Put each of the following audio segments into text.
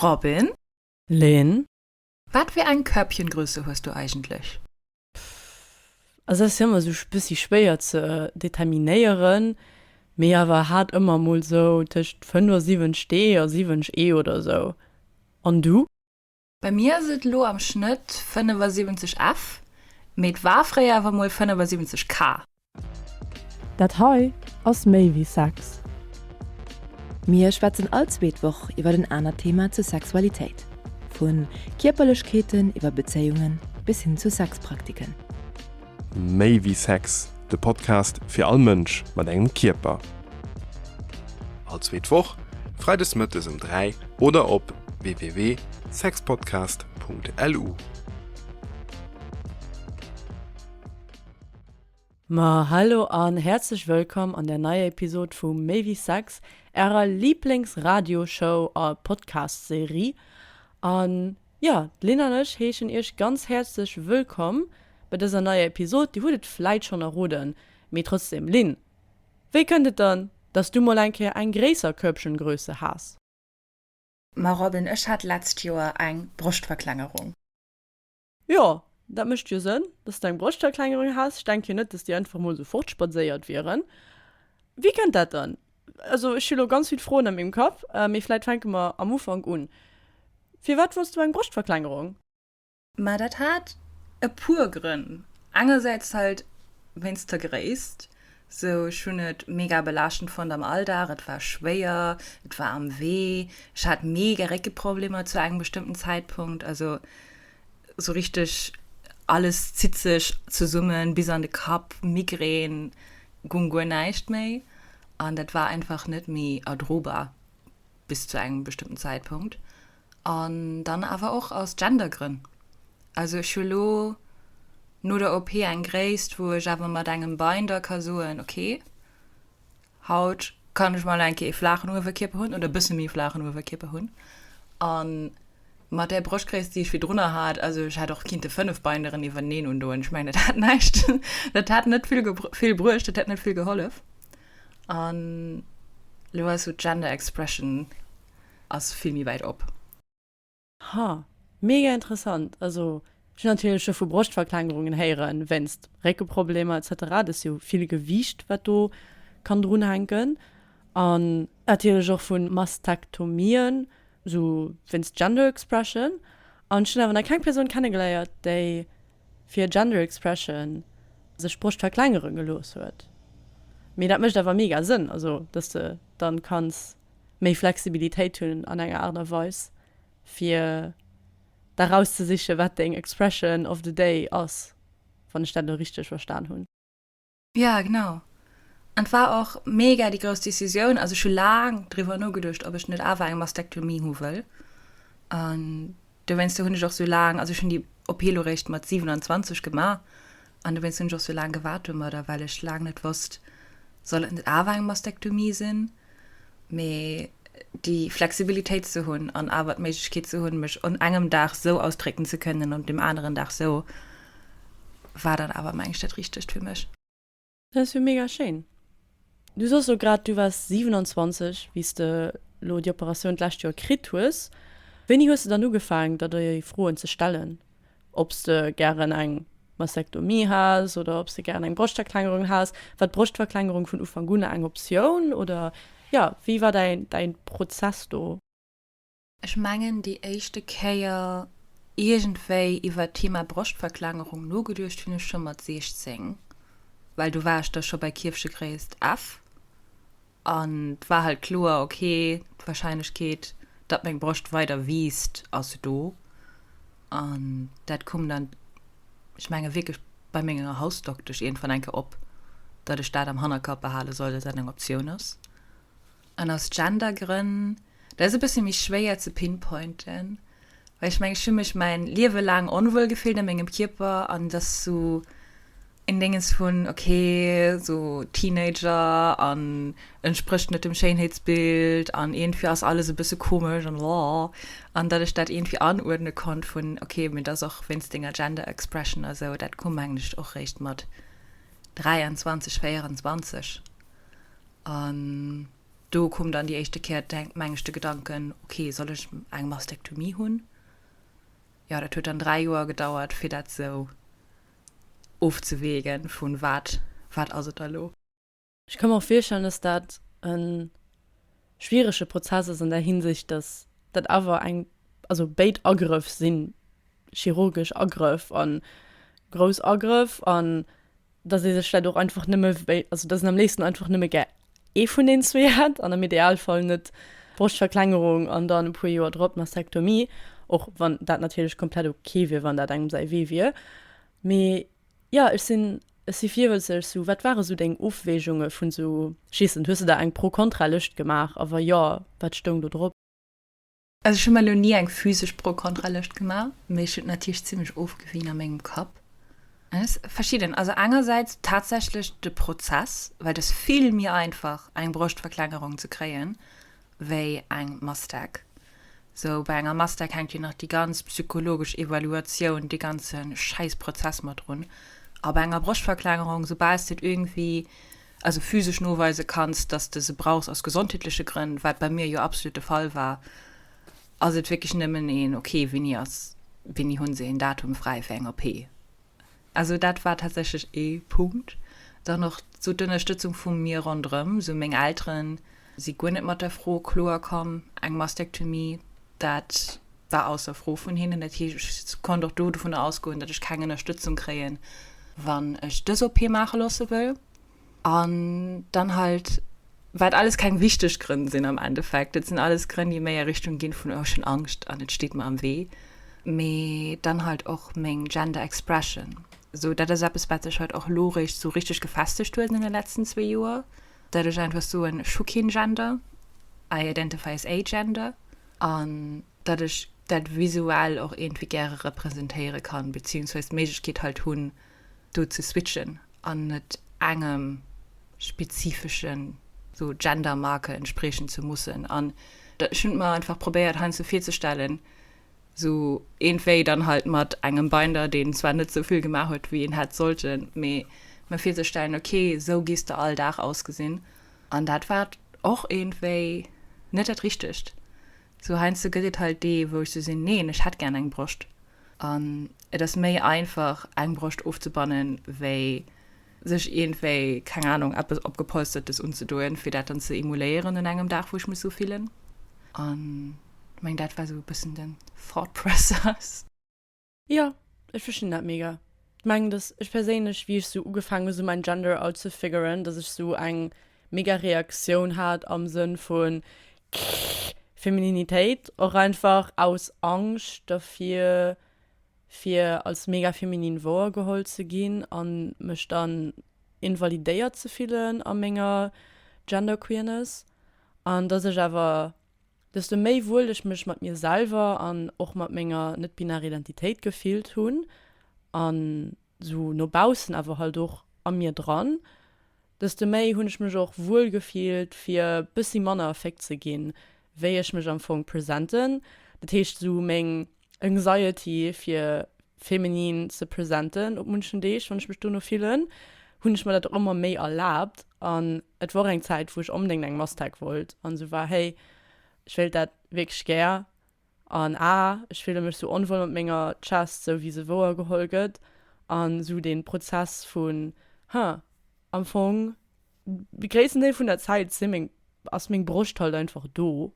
Robin? Lynn? Wat fir eng Körbchengrösse hues du eigentlech? Also ass jo ëmmer sou bëssi schwéier ze determinéieren, mee awer hat ëmmer mol sou tëscht 75 D a 70 E oder sou. An du? Bei mir ass et elo am Schnëtt 75 F, mee et war fréier awer mol 75 K. Dat hei ass méi wéi Sex. Mir schwätzen all zweet Woch iwwer en anert Thema zur Sexualitéit. Vu Kierperlechkeeten iwwer Bezéiungen bis hin zu Sexpraktiken. Méi wéi Sex, de Podcast fir all Mënsch mat engem Kierper. All zweet Woch, freides mëttes um 3 oder op www.sexpodcast.lu. Ma hallo an häerzlech wëllkomm an der neier Episod vu Méi wéi Sex, ärer Lieblings-Radioshow a Podcast-Serie. An jo, d'Lynn an ech heeschen iech ganz häerzlech wëllkomm bei dëser neier Episod. Dir hutt et vläit schonn erroden, mee trotzdem, Lynn, wéi kënnt et dann, dass du mol eng Kéier eng gréisser Körbchengröße has? Ma Robin, ech hat letzt Joer eng Broschtverklengerung. Jo, dat mécht jo Sënn, dass de eng Broschtverklengerung has. Ech denken jo net, dass déi einfach mol sou fortspadséiert wieren. Wéi kënnt dat dann? Also ech hu lo ganz vill Froen a mengem Kapp, mee vläit fänke mer am Ufank un. Firwat wollts du eng Broschtverklengerung? Ma dat hat e puer Grënn. Engersäits halt wéinst der Gréisst. Sou ech hunn et mega belaaschtend fonnt am Alldag, et war schwéier, et war am Wee, ech hat mega Réckeproblemer zu engem bestëmmten Zäitpunkt. Also sou richteg alles zitt sech zesummen bis an de Kapp, Migrän, gung guer näischt méi an dat war einfach net méi erdrobar bis zu engem bestëmmten Zäitpunkt. An dann awer och aus Gendergrënn. Also ech hu lo no der OP eng Gréisst, wou ech awer mat engem Binder ka soen, ok, haut kann ech mol eng Kéier ee flaachen Uewerkierper hunn oder e bësse méi flaachen Uewerkierper hunn. A mat där Broschtgréisst, déi ech virdrunner hat, also ech hätt och kinnte 5 Binderen iwwerneen undoen, ech mengen dat hätt näischt, dat hätt net vill vill bruecht, dat hätt net vill gehollef. An lo ass sou d'Gender Expression ass vill méi wäit op. Ha, mega interessant. Also ech hunn natierlech scho vu Broschtverklengerungen héieren, wéinst Réckeproblemer etc. Dat ass jo vill Gewiicht wat do kann drunhänken. An natierlech och vu Mastektomien, sou wéinst Gender Expression. An ech hunn awer nach keng Persoun kennegeléiert, déi fir Gender Expression sech d'Broscht verklengere gelooss huet. Mee dat mécht awer mega Sënn, also dass de dann kanns méi Flexibilitéit hunn an enger Aart a Weis, fir da rauszesichen, wat deng Expression of the day ass, wann ech dat elo richteg verstan hunn. Ja, genau. An et war och mega déi grouss Decisioun. Also ech hu laang driwwer nogeduecht, ob ech net awer eng Mastektomie hu wëll. An dowéinster hunn ech och sou laang, also ech hunn déi OP elo réischt mat 27 gemaach, an dowéinst hunn ech och sou laang gewaart domadder, well ech laang net wosst, soll et net awer eng Mastektomie sinn? Mee déi Flexibilitéit ze hunn an awer d'Méiglechkeet ze hunn, mech un engem Dag sou ausdrécken ze kënnen an dem aneren Dag sou, war dann awer, meng ech, dat Richtegt fir mech. Dat ass jo mega schéin. Du soss lo grad, du waars 27, wéi s de lo déi Operatioun d'lescht Joer kritt hues. Wéini hues de dann ugefaangen, der déi Froen ze stellen, ob s de gären eng Mastektomie has oder ob s de gären eng Broschtverklengerung has? War d'Broschtverklengerung vun Ufank un eng Optioun oder jo, wéi war däin däin Prozess do? Ech mengen déi éischte Kéier iergendwéi iwwer d'Thema Broschtverklengerung nogeduecht hunn ech scho mat 16, well do war ech da scho bei Kierfchegréisst F an 't war halt kloer, ok, d'Warscheinlechkeet, datt meng Broscht weider wiisst, ass do. An dat koum dann, ech menge wierklech bei menger Hausdoktesch iergendwann eng Kéier op, datt ech dat am Hannerkapp behale soll, datt dat eng Optioun ass. An aus Gendergrënn, dat ass e bësse méi schwéier ze pinpointen, well ech mengen, ech hu mech mäin Liewe laang onwuel gefillt a mengem Kierper an et ass sou en Déngens vun, ok, sou Teenager an entsprécht net dem Schéinheetsbild an iergendwéi ass alles e bësse komesch an blah an datt ech dat iergendwéi anuerdne konnt vun, ok, mee et ass och wéinst denger Gender Expression a sou, dat koum mengen ech och réischt mat 23, 24 an. Do koum dann déi éischte Kéier, meng ech, de Gedanken, ok, soll ech eng Mastektomie hunn? Jo, dat huet dann 3 Joer gedauert, fir dat sou ofzewegen, vun wat, wat ass et da lo? Ech ka mer och virstellen, dass dat e schwierege Prozess ass an där Hinsicht, dass dat awer eng, also béid Agrëff si chirurgesch Agrëff a grouss Agrëff an dass ee sech vläicht och einfach nëmme wéi, also dass een am léifsten einfach nëmme gär ee vun den zwee hätt an am Idealfall net Broschtverklengerung an dann e puer Joer drop d'Mastektomie, och wann dat natierlech komplett ok wier, wann dat engem säi Wee wier. Mee jo, ech sinn, ech si virwëtzeg, sou wat ware sou deng Ofwägunge vun sou, ech weess net, hues de der eng Pro-Kontra-Lëscht gemaach a wa jo, wat stoung do drop? Also ech hu mer elo ni eng physesch Pro-Kontra-Lëscht gemaach, mee ech hunn et natierlech zimmlech ofgewien a mengem Kapp. Et ass verschidden. Also engersäits tatsächlech de Prozess, well et ass vill méi einfach eng Broschtverklengerung ze kréien, wéi eng Mastec. Sou bei enger Mastec hänkt jo nach déi ganz psychologesch Evaluatioun, dee ganze Schäissprozess mat drun. A bei enger Broschtverklengerung, soubal s de et iergendwéi also physesch noweise kanns, dass de se brauchs aus gesondheetleche Grënn, wat bei mir jo absolut de Fall war, ass et wierklech nëmmen een, ok, wéini ass, wéini hunn se een Datum fräi fir eng OP? Also dat war tatsächlech ee Punkt. Dann och sou d'Ënnerstëtzung vu mir ronderëm, sou meng Elteren si guer net mat der Fro kloer komm, eng Mastektomie, dat war ausser Fro vun hinnen. Dat heescht, ech konnt och do dovunner ausgoen, datt ech keng Ënnerstëtzung kréien, wann ech dës OP maache loosse wëll. An dann halt, wat alles keng wichteg Grënn sinn am Endeffekt, dat sinn alles Grënn, déi méi a Richtung ginn vun, oh ech hunn Angscht an et steet mer am Wee, mee dann halt och meng Gender Expression. Sou, dat ass eppes, wat sech halt och elo réischt sou richteg gefestegt huet an deene letzten zwee Joer, dat ech einfach soen, ech hu keen Gender, I identify as agender, an dat ech dat visuell och iergendwéi gäre representéiere kann, beziehungsweise d'Méiglechkeet halt hunn, do ze switchen an net engem spezifeschen sou Gender-Marker entspriechen ze mussen. An ech hunn et mer einfach probéiert heiansdo virzestellen, sou iergendwéi dann halt mat engem Binder, deen zwar net sou vill gemaach huet wéi en hätt sollten, mee mer virzestellen, ok, sou gees de all Dag ausgesinn. An dat war och iergendwéi net dat Richtegt. Sou heiansdo gëtt et halt dee wou ech sou sinn, neen, ech hätt gär eng Broscht. An et ass méi einfach eng Broscht ofzebannen, wéi sech iergendwéi, keng Ahnung, eppes opgepolstertes unzedoen, fir dat dann ze emuléieren un engem Dag wou ech mech sou fillen. An ech mengen dat war sou e bëssen den Thought Process. Jo, ech verstinn dat mega. Ech mengen dass ech perséinlech wéi ech sou ugefaangen hu sou mäin Gender out ze figuren, dass ech sou eng mega Reaktioun hat am Sënn vun Femininitéit, och einfach aus Angscht dervir fir als mega feminin wouergeholl ze ginn an mech dann invalidéiert ze fillen a menger Genderqueerness an dass ech awer desto méi wuel ech mech mat mir selwer an och mat menger net-binärer Identitéit gefillt hunn an sou no baussen awer halt och a mir dran, desto méi hunn ech mech och wuel gefillt fir bëssi manner Féck ze ginn, wéi ech mech am Fong presenten. Dat heescht sou meng Anxiety fir feminin ze presenten op munchen Deeg, wann ech mech dono fillen, hunn ech mer dat och ëmmer méi erlaabt. An et wor eng Zäit, wou ech onbedéngt eng Mastec wollt an esou war, hey, ech wéilt dat wierklech gär an ah, ech fille mech sou onwuel mat menger Chest, sou wéi se wouergeholl gëtt an esou dee Prozess vun, huh, am Fong de gréissten Deel vun der Zäit si meng, ass meng Broscht halt einfach do.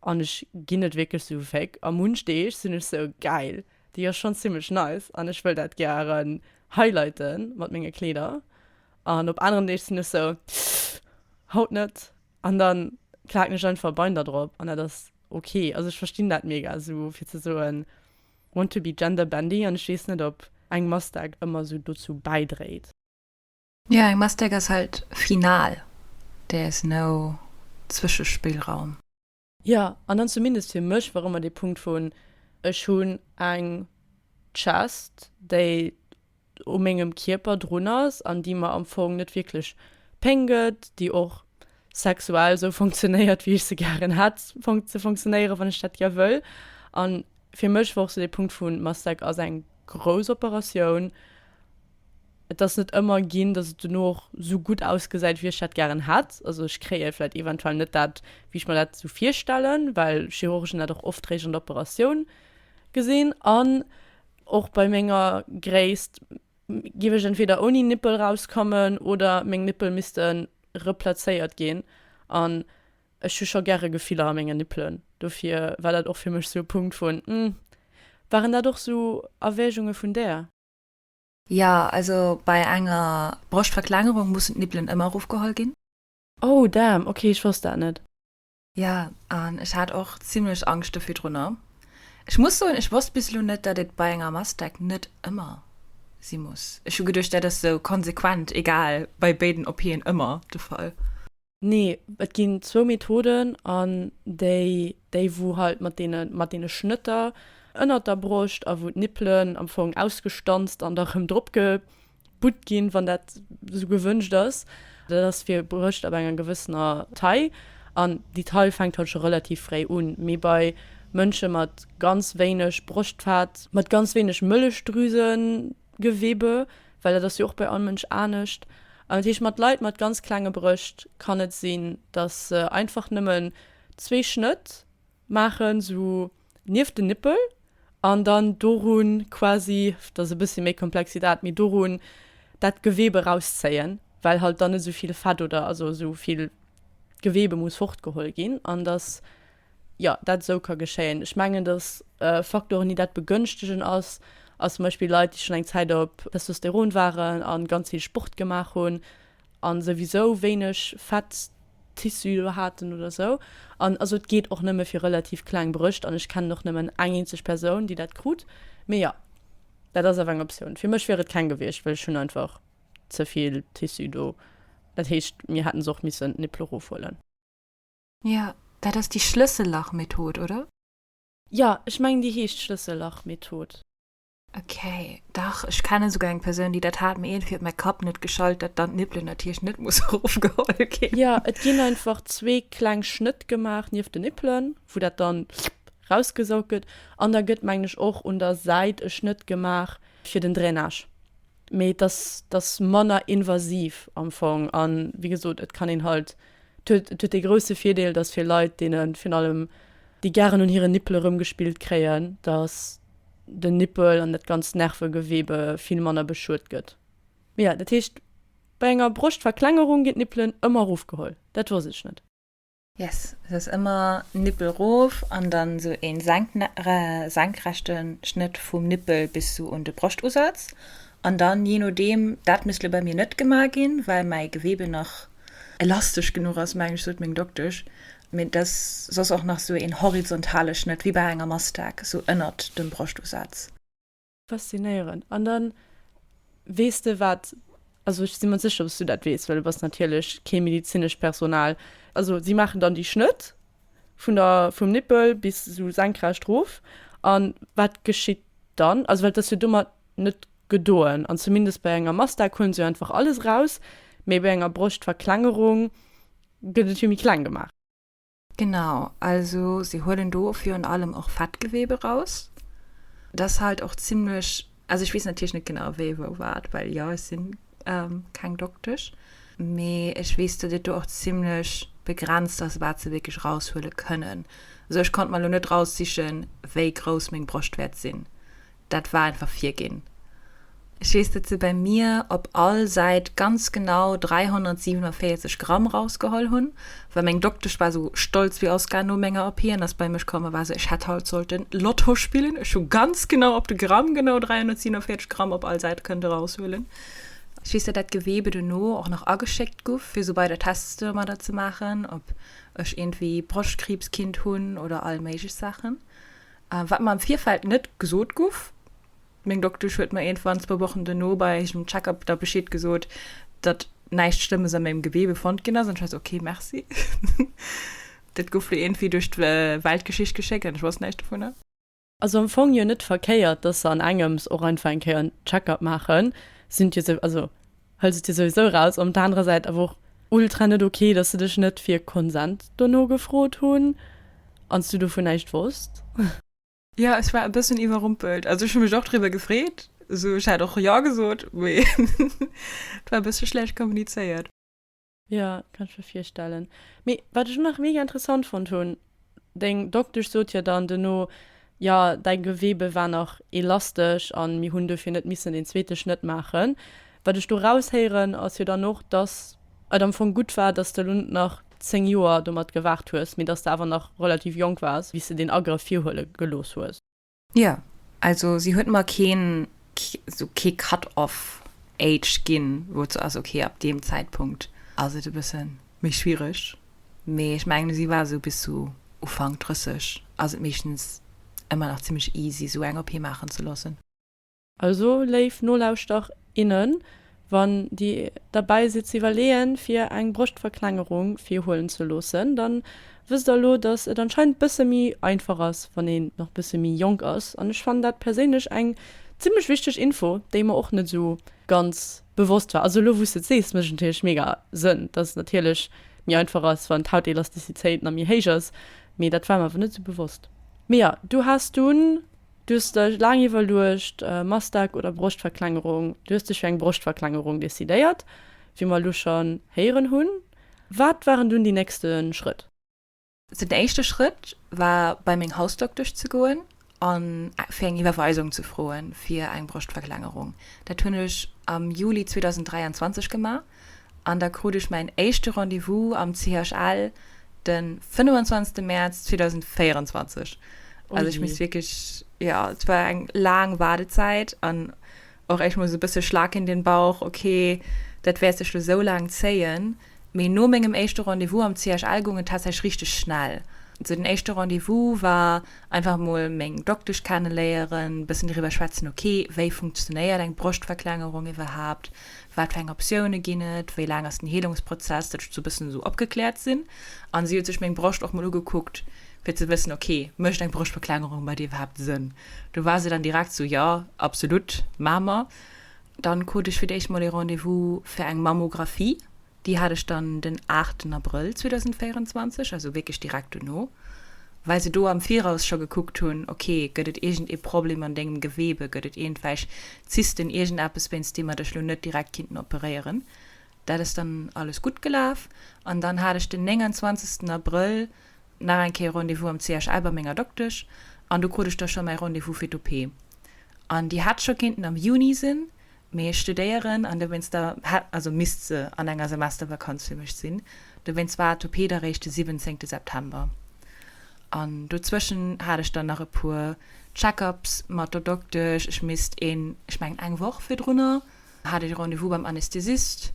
An ech ginn net wierklech sou Féck. A munch Deeg sinn ech sou, geil, déi ass schonn zimmlech nice an ech wëll dat gären highlighten mat menge Kleeder. An op aneren Deeg sinn ech sou, haut net. An dann klaken ech einfach e Binder drop an dat ass ok. Also ech verstinn dat mega sou fir ze soen, want to be gender bendy an ech weess net ob eng Mastec ëmmer sou dozou bäidréit. Jo, eng Mastec ass halt final, there is no Zwëschespillraum. Jo, an dann zumindest fir mech war ëmmer dee Punkt vun, ech hunn eng Chest, déi u mengem Kierper drun ass an déi mer am Fong net wierklech Péng gëtt, déi och sexuell esou funktionéiert, wéi ech se gären hätt ze funktionéieren, wann ech dat gär wëll. An fir mech war och sou dee Punkt vun, Mastec ass eng grouss Operatioun. Et ass net ëmmer ginn, dass et dono och sou gutt ausgesäit, wéi ech dat gären hätt. Also ech kréie vläit eventuell net dat, wéi ech mer dat sou virstellen, well Chirurgen dat och oft réischt an der Operatioun gesinn. An och bei menger Gréisst géif ech entweder ouni Nippel rauskommen oder meng Nippel misste replazéiert ginn. An ech hu scho gäre Gefiller a mengen Nippelen. Dofir war dat och fir mech sou e Punkt vun, Hm, waren dat och sou Erwägunge vun där? Jo, also bei enger Broschtverklengerung mussen d'Nippelen ëmmer erofgeholl ginn. Oh damn, ok, ech wosst dat net. Jo, an ech hat och zimlech Angscht do virdrunner. Ech muss soen, ech wosst bis elo net, datt et bei enger Mastec net ëmmer si muss. Ech hu geduecht, dat ass sou konsequent, egal, bei béiden OPen ëmmer de Fall. Nee, et ginn zwou Methoden an déi, déi wou halt mat deene, mat deene Schnëtter ënnert der Broscht a wou d'Nippelen am Fong ausgestanzt an da rëm drop gebutt ginn, wann dat esou gewënscht ass. Dat ass fir Brëscht ab enger gewëssener Taille an déi Taille fänkt halt scho relativ fréi un. Mee bei Mënsche mat ganz wéineg Broschtfett, mat ganz wéineg Mëllechdrüsen, Gewebe, well dat ass jo och bei all Mënsch anescht. An dat heescht, mat Leit mat ganz klenge Brëscht kann et sinn, dass se einfach nëmmen zwee Schnëtt maachen, sou nieft den Nippel, an dann dorun quasi, dat ass e bëssi méi komplex wéi dat, mee dorun dat Gewebe rauszéien, well halt dann net esou vill Fett oder also esou vill Gewebe muss fortgeholl ginn an dass jo, dat esou ka geschéien. Ech mengen, dass Faktoren, déi dat begënschtegen, ass, ass zum Beispill Leit, déi schonn eng Zäit op Testosteron waren a ganz vill Sport gemaach hunn a souwisou wéineg Fetttissu do haten oder esou. An also et geet och nëmme fir relativ kleng Brëscht an ech kennen och nëmmen eng eenzeg Persoun, déi dat krut. Mee jo, dat ass awer eng Optioun. Fir mech wier et keng gewiescht, well ech hunn einfach ze vill Tissu do. Dat heescht, mir hätten se och missen d'Nippel erofhuelen. Jo, dat ass déi Schlëssellach-Method, oder? Jo, ech mengen déi heescht Schlëssellach-Method. Ok, dach, ech kennen souguer eng Persoun, déi dat hat, mee iergendwéi huet mäi Kapp net geschalt, dat dann d'Nippelen natierlech net musse erofgeholl ginn. Jo, et ginn einfach zwee kleng Schnëtt gemaach nieft den Nippelen, wou dat dann rausgesaugt gëtt, an da gëtt, mengen ech, och un der Säit e Schnëtt gemaach fir den Drainage. Mee et ass, et ass manner invasiv am Fong an, wéi gesot, et kann een halt, et huet, et huet dee grousse Virdeel, dass fir Leit, deene virun allem, déi gären un hiren Nippele rëmgespillt kréien, dass den Nippel an dat ganzt Nervegewebe vill manner beschuet gëtt. Mee jo, dat heescht, bei enger Broschtverklengerung ginn d'Nippelen ëmmer erofgeholl. Dat wosst ech net. Yes, et ass ëmmer Nippel rof an dann sou een senkrechten Schnëtt vum Nippel bis sou un de Broschtusatz an dann je nodeem, dat misst lo bei mir net gemaach ginn, well mäi Gewebe nach elastesch genuch ass mengen ech, sot meng Doktesch, mee et ass soss och nach sou een horizontale Schnëtt wéi bei enger Mastag sou ënnert dem Broschtusatz. Faszinéierend. An dann weess de wat, also ech si mer sécher, dass du dat weess, well du bass natierlech kee medizinescht Personal. Also si maachen dann déi Schnëtt vun der, vum Nippel bis esou senkrecht rof. An wat geschitt dann? Also well et ass jo domat net gedoen. An zumindest bei enger Mastag huelen se jo einfach alles eraus, mee bei enger Broschtverklengerung gëtt et jo méi kleng gemaach. Genau, also se huelen do virun allem och Fettgewebe raus. Dat ass halt och zimlech, also ech weess natierlech net genau wéi wou wat, well jo ech sinn keng Doktesch, mee ech weess datt et do och zimlech begrenzt ass wat se wierklech raushuele kënnen. Also ech konnt mer elo net raussichen wéi grouss meng Broscht wäert sinn. Dat war einfach virginn. Ech weess, datt se bei mir op all Säit ganz genau 347 Gramm rausgeholl hunn, well meng Doktesch war sou stolz wéi Oscar no menger OP an ass bei mech komm a war sou, ech hätt haut sollten Lotto spillen, ech hu ganz genau op de Gramm genau 347 Gramm op all Säit kënnte raushuelen. Ech weess, datt dat Gewebe dono och nach ageschéckt guff, fir sou weider Tests domadder ze maachen, ob ech iergendwéi Broschtkriibs kinnt hunn oder all méiglech Saachen. Wat mer am Virfeld net gesot guff. Meng Doktesch huet mer iergendwann zwou Wochen dono bei engem Check-up da Bescheed gesot, datt näischt Schlëmmes a mengem Gewebe fonnt ginn ass. An ech war sou, ok, merci. Dat gouf lo iergendwéi duerch d'Weltgeschicht geschéckt an ech wosst näischt dovunner. Also am Fong jo net verkéiert, dass se an engems och einfach eng Kéier en Check-up maachen. Sinn jo sou, also hëls et jo souwisou raus. An op der anerer Säit awer och ultra net ok, dass se dech net fir Consent dono gefrot hunn an s du dovun näischt wosst. Jo, ech war e bëssen iwwerrumpelt. Also ech hu mech och driwwer gefreet. Esou, ech hätt och jo gesot, mee et war e bësse schlecht kommunizéiert. Jo, kann ech mir virstellen. Mee wat ech och nach mega interessant fonnt hunn, deng Doktesch sot jo dann duerno, jo däi Gewebe war nach elastesch an mir hunn dofir net missen den zweete Schnëtt maachen. Wat ech do raushéieren ass jo dann och, dass et am Fong gutt war, dass de lo net nach 10 Joer domat gewaart hues, mee dass de awer nach relativ jonk waars, wéi s de deen Agrëff virhuele gelooss hues. Jo, also si huet mer keen, sou kee Cut-off age ginn, wou et sou ass, ok, ab deem Zäitpunkt ass et e bësse méi schwiereg. Mee ech mengen, si war sou bis sou Ufank 30 ass et meeschtens ëmmer nach zimmlech easy, sou eng OP maachen ze loossen. Also léif Nolauschter, innen, wann dir derbäi sidd ze iwwerleeën fir eng Broschtverklengerung virhuelen ze loossen, dann wësst der elo dass et anscheinend bësse méi einfach ass wann een nach bësse méi jonk ass. An ech fannen dat perséinlech eng zimlech wichteg Info, déi mer och net esou ganz bewosst war. Also elo wous de et sees mécht et natierlech mega Sënn, dass et natierlech méi einfach ass wann d'Hautelasticitéit nach méi héich ass, mee dat war mer awer net esou bewosst. Mee jo, du has dunn Du hues dech laang iwwerluecht, Mastec oder Broschtverklengerung. Du hues dech fir eng Broschtverklengerung decidéiert, wéi mer elo schonn héieren hunn. Wat waren dunn déi nächste Schrëtt? Den éischte Schrëtt war bei meng Hausdoktesch ze goen a fir eng Iwwerweisung ze froen fir eng Broschtverklengerung. Dat hunn ech am Juli 2023 gemaach. An da krut ech mäin éischte Rendez-vous am CHL de 25. Mäerz 2024. Also ech misst wierklech, jo, et war eng laang Waardezäit an och echt mol sou e bësse Schlag in den Bauch, okay, dat wäert sech lo sou laang zéien. Mee no mengem éischte Rendez-vous am CHL goung et tatsächlech richteg schnell. Sou den éischte Rendez-vous war einfach mol meng Doktesch kenneléieren, bëssen driwwer schwätzen, okay, wéi funktionéiert eng Broschtverklengerung iwwerhaapt, wat fir eng Optioune ginn et, wéi laang ass den Heelungsprozess, datt ech sou e bëssen esou opgekläert sinn. An si huet sech meng Broscht och mol ugekuckt, fir ze wëssen, ok, mécht eng Broschtverklengerung bei dir iwwerhaapt Sënn? Do war se dann direkt sou, jo, absolut, maache mer. Dann krut ech fir d'éischt mol ee Rendez-vous fir eng Mammographie. Déi hat ech dann den 8 Abrëll 2024, also wierklech direkt dono, well se do am Viraus scho gekuckt hunn, ok, gëtt et iergend ee Problem an dengem Gewebe, gëtt et iergendwelch Zysten, iergendeppes, wéinst deem mer dech lo net direkt kinnten operéieren. Dat ass dann alles gutt gelaf an dann hat ech den 29 Abrëll nach eng Kéier Rendez-vous am CHL bei menger Doktesch an do krut ech da scho mäi Rendez-vous fir d'OP. An déi hätt scho kinnten am Juni sinn, Mee ech studéieren an dowéinst da hätt, also misst se an enger Semestervakanz fir mech sinn. Dowéinst war d'OP da réischt de 17 September. An dozwëschen hat ech dann nach e puer Check-ups mat der Doktesch. Ech misst een, ech mengen eng Woch virdrunner hat ech e Rendez-vous beim Anästhesist,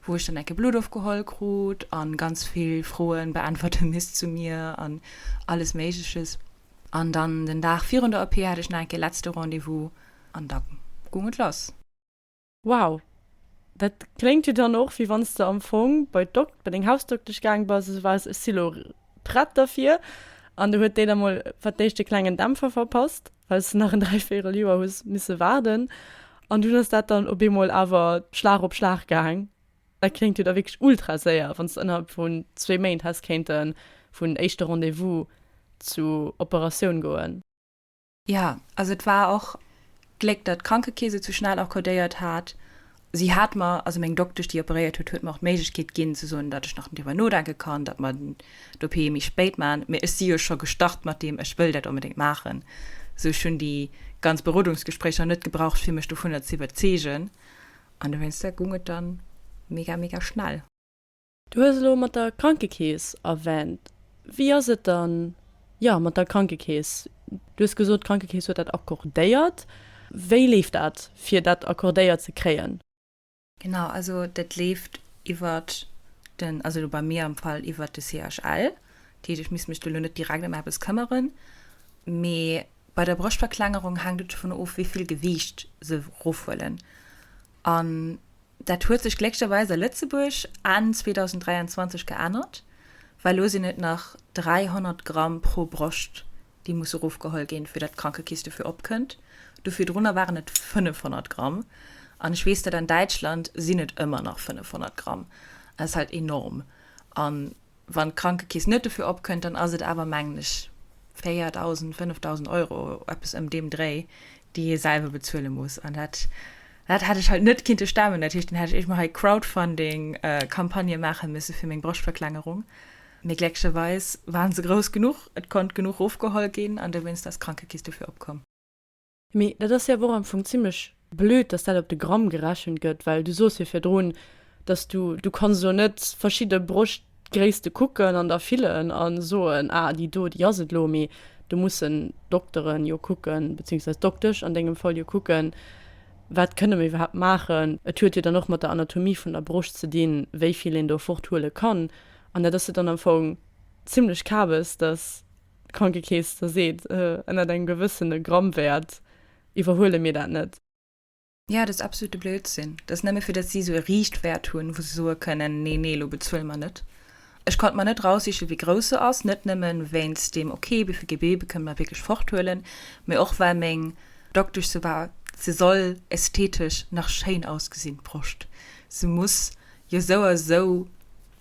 wou ech dann enke Blutt ofgeholl krut an ganz vill Froen beäntwerte misst zu mir an alles Méigleches. An dann den Dag virun der OP hat ech nach enke letzte Rendez-vous an da goung et lass. Wow, dat kléngt jo dann och wéi wann s de am Fong bei d'Dokt, bei deng Hausdoktesch gaang bass a sou waars, ech si lo prett derfir. An du huet déi da mol fir d'éischt e klengen Dämpfer verpasst, well s de nach en dräivéierel Joer hues misse waarden. An dunn ass dat dann op eemol awer Schlag op Schlag gaang. Dat kléngt jo da wierklech ultra séier, wann s de ënnerhalb vun zwee Méint häss kéinte vun éischte Rendez-vous zu Operatioun goen. Jo, also et war och Gléck, datt d'Krankekeess et sou schnell accordéiert hat. Si hat mer, also meng Doktesch, déi operéiert huet, huet mer och d'Méiglechkeet ginn ze soen, datt ech nach driwwer nodenke kann, datt mer d'OP méi spéit maachen. Mee ech si jo scho gestart mat deem, ech wëll dat onbedéngt maachen. Sou ech hunn déi ganz Berodungsgespréicher net gebraucht, fir mech dovunner ze iwwerzeegen. An dowéinster goung et dann mega, mega schnell. Du hues elo mat der Krankekeess erwänt. Wéi ass et dann, jo, mat der Krankekeess? Du hues gesot, d'Krankekeess huet dat accordéiert. Wéi leeft dat, fir dat accordéiert ze kréien? Genau, also dat leeft iwwert den, also elo bei mir am Fall iwwert de CHL. Dat heescht, ech misst mech do elo net direkt ëm eppes këmmeren. Mee bei der Broschtverklengerung hänkt et dovun of, wéi vill Gewiicht se erofhuelen. An Dat huet sech glécklecherweis a Lëtzebuerg Enn 2023 geännert, well elo sinn et nach 300 Gramm pro Broscht, déi musse erofgeholl ginn, fir datt d'Krankekeess dofir opkënnt. Do virdrunner waren et 500 Gramm. An ech weess, datt an Däitschland sinn et ëmmer nach 500 Gramm. Dat ass halt enorm. A wann d'Krankekeess net dofir opkënnt, dann ass et awer, mengen ech, 4.000, 5.000 Euro, eppes ëm deem Dréi, Déi ee selwer bezuele muss. An dat, dat hätt ech halt net kinnte stemmen. Dat heescht, dann hätt ech éischt mol hei Crowdfunding-Campagnë maache misse fir meng Broschtverklengerung. Mee glécklecherweis waren se grouss genuch, et konnt genuch rofgeholl ginn an dowéinst ass d'Krankekeess dofir opkomm. Mee dat ass jo awer och am Fong zimlech blöd, dass dat op de Gramm gerechent gëtt, well du soos jo virdrun, dass du, du kanns elo net verschidde Broschtgréisste kucken an da fillen a soen, ah déi do, déi ass et elo, mee do mussen d'Dokteren jo kucken, beziehungsweise d'Doktesch an dengem Fall jo kucken, wat kënne mer iwwerhaapt maachen. Et huet jo dann och mat der Anatomie vun der Broscht ze dinn, wéi vill een do forthuele kann an dat ass jo dann am Fong zimlech kabes, dass d'Krankekeess da seet, ënnert engem gewëssene Grammwäert iwwerhuele mir dat net. Jo, dat ass absolute Blödsinn. Dat ass nëmme fir datt si esou e Riichtwäert hunn, wou se soe kënnen, nee, nee, elo bezuele mer net. Ech konnt mer net raussichen, wéi grouss se ass, net nëmme wéinst deem, ok, wéi vill Gewebe kënne mer wierklech forthuelen, mee och well meng Doktesch sou war, se soll ästhetesch nach schéin ausgesinn, d'Broscht. Se muss jo sou a sou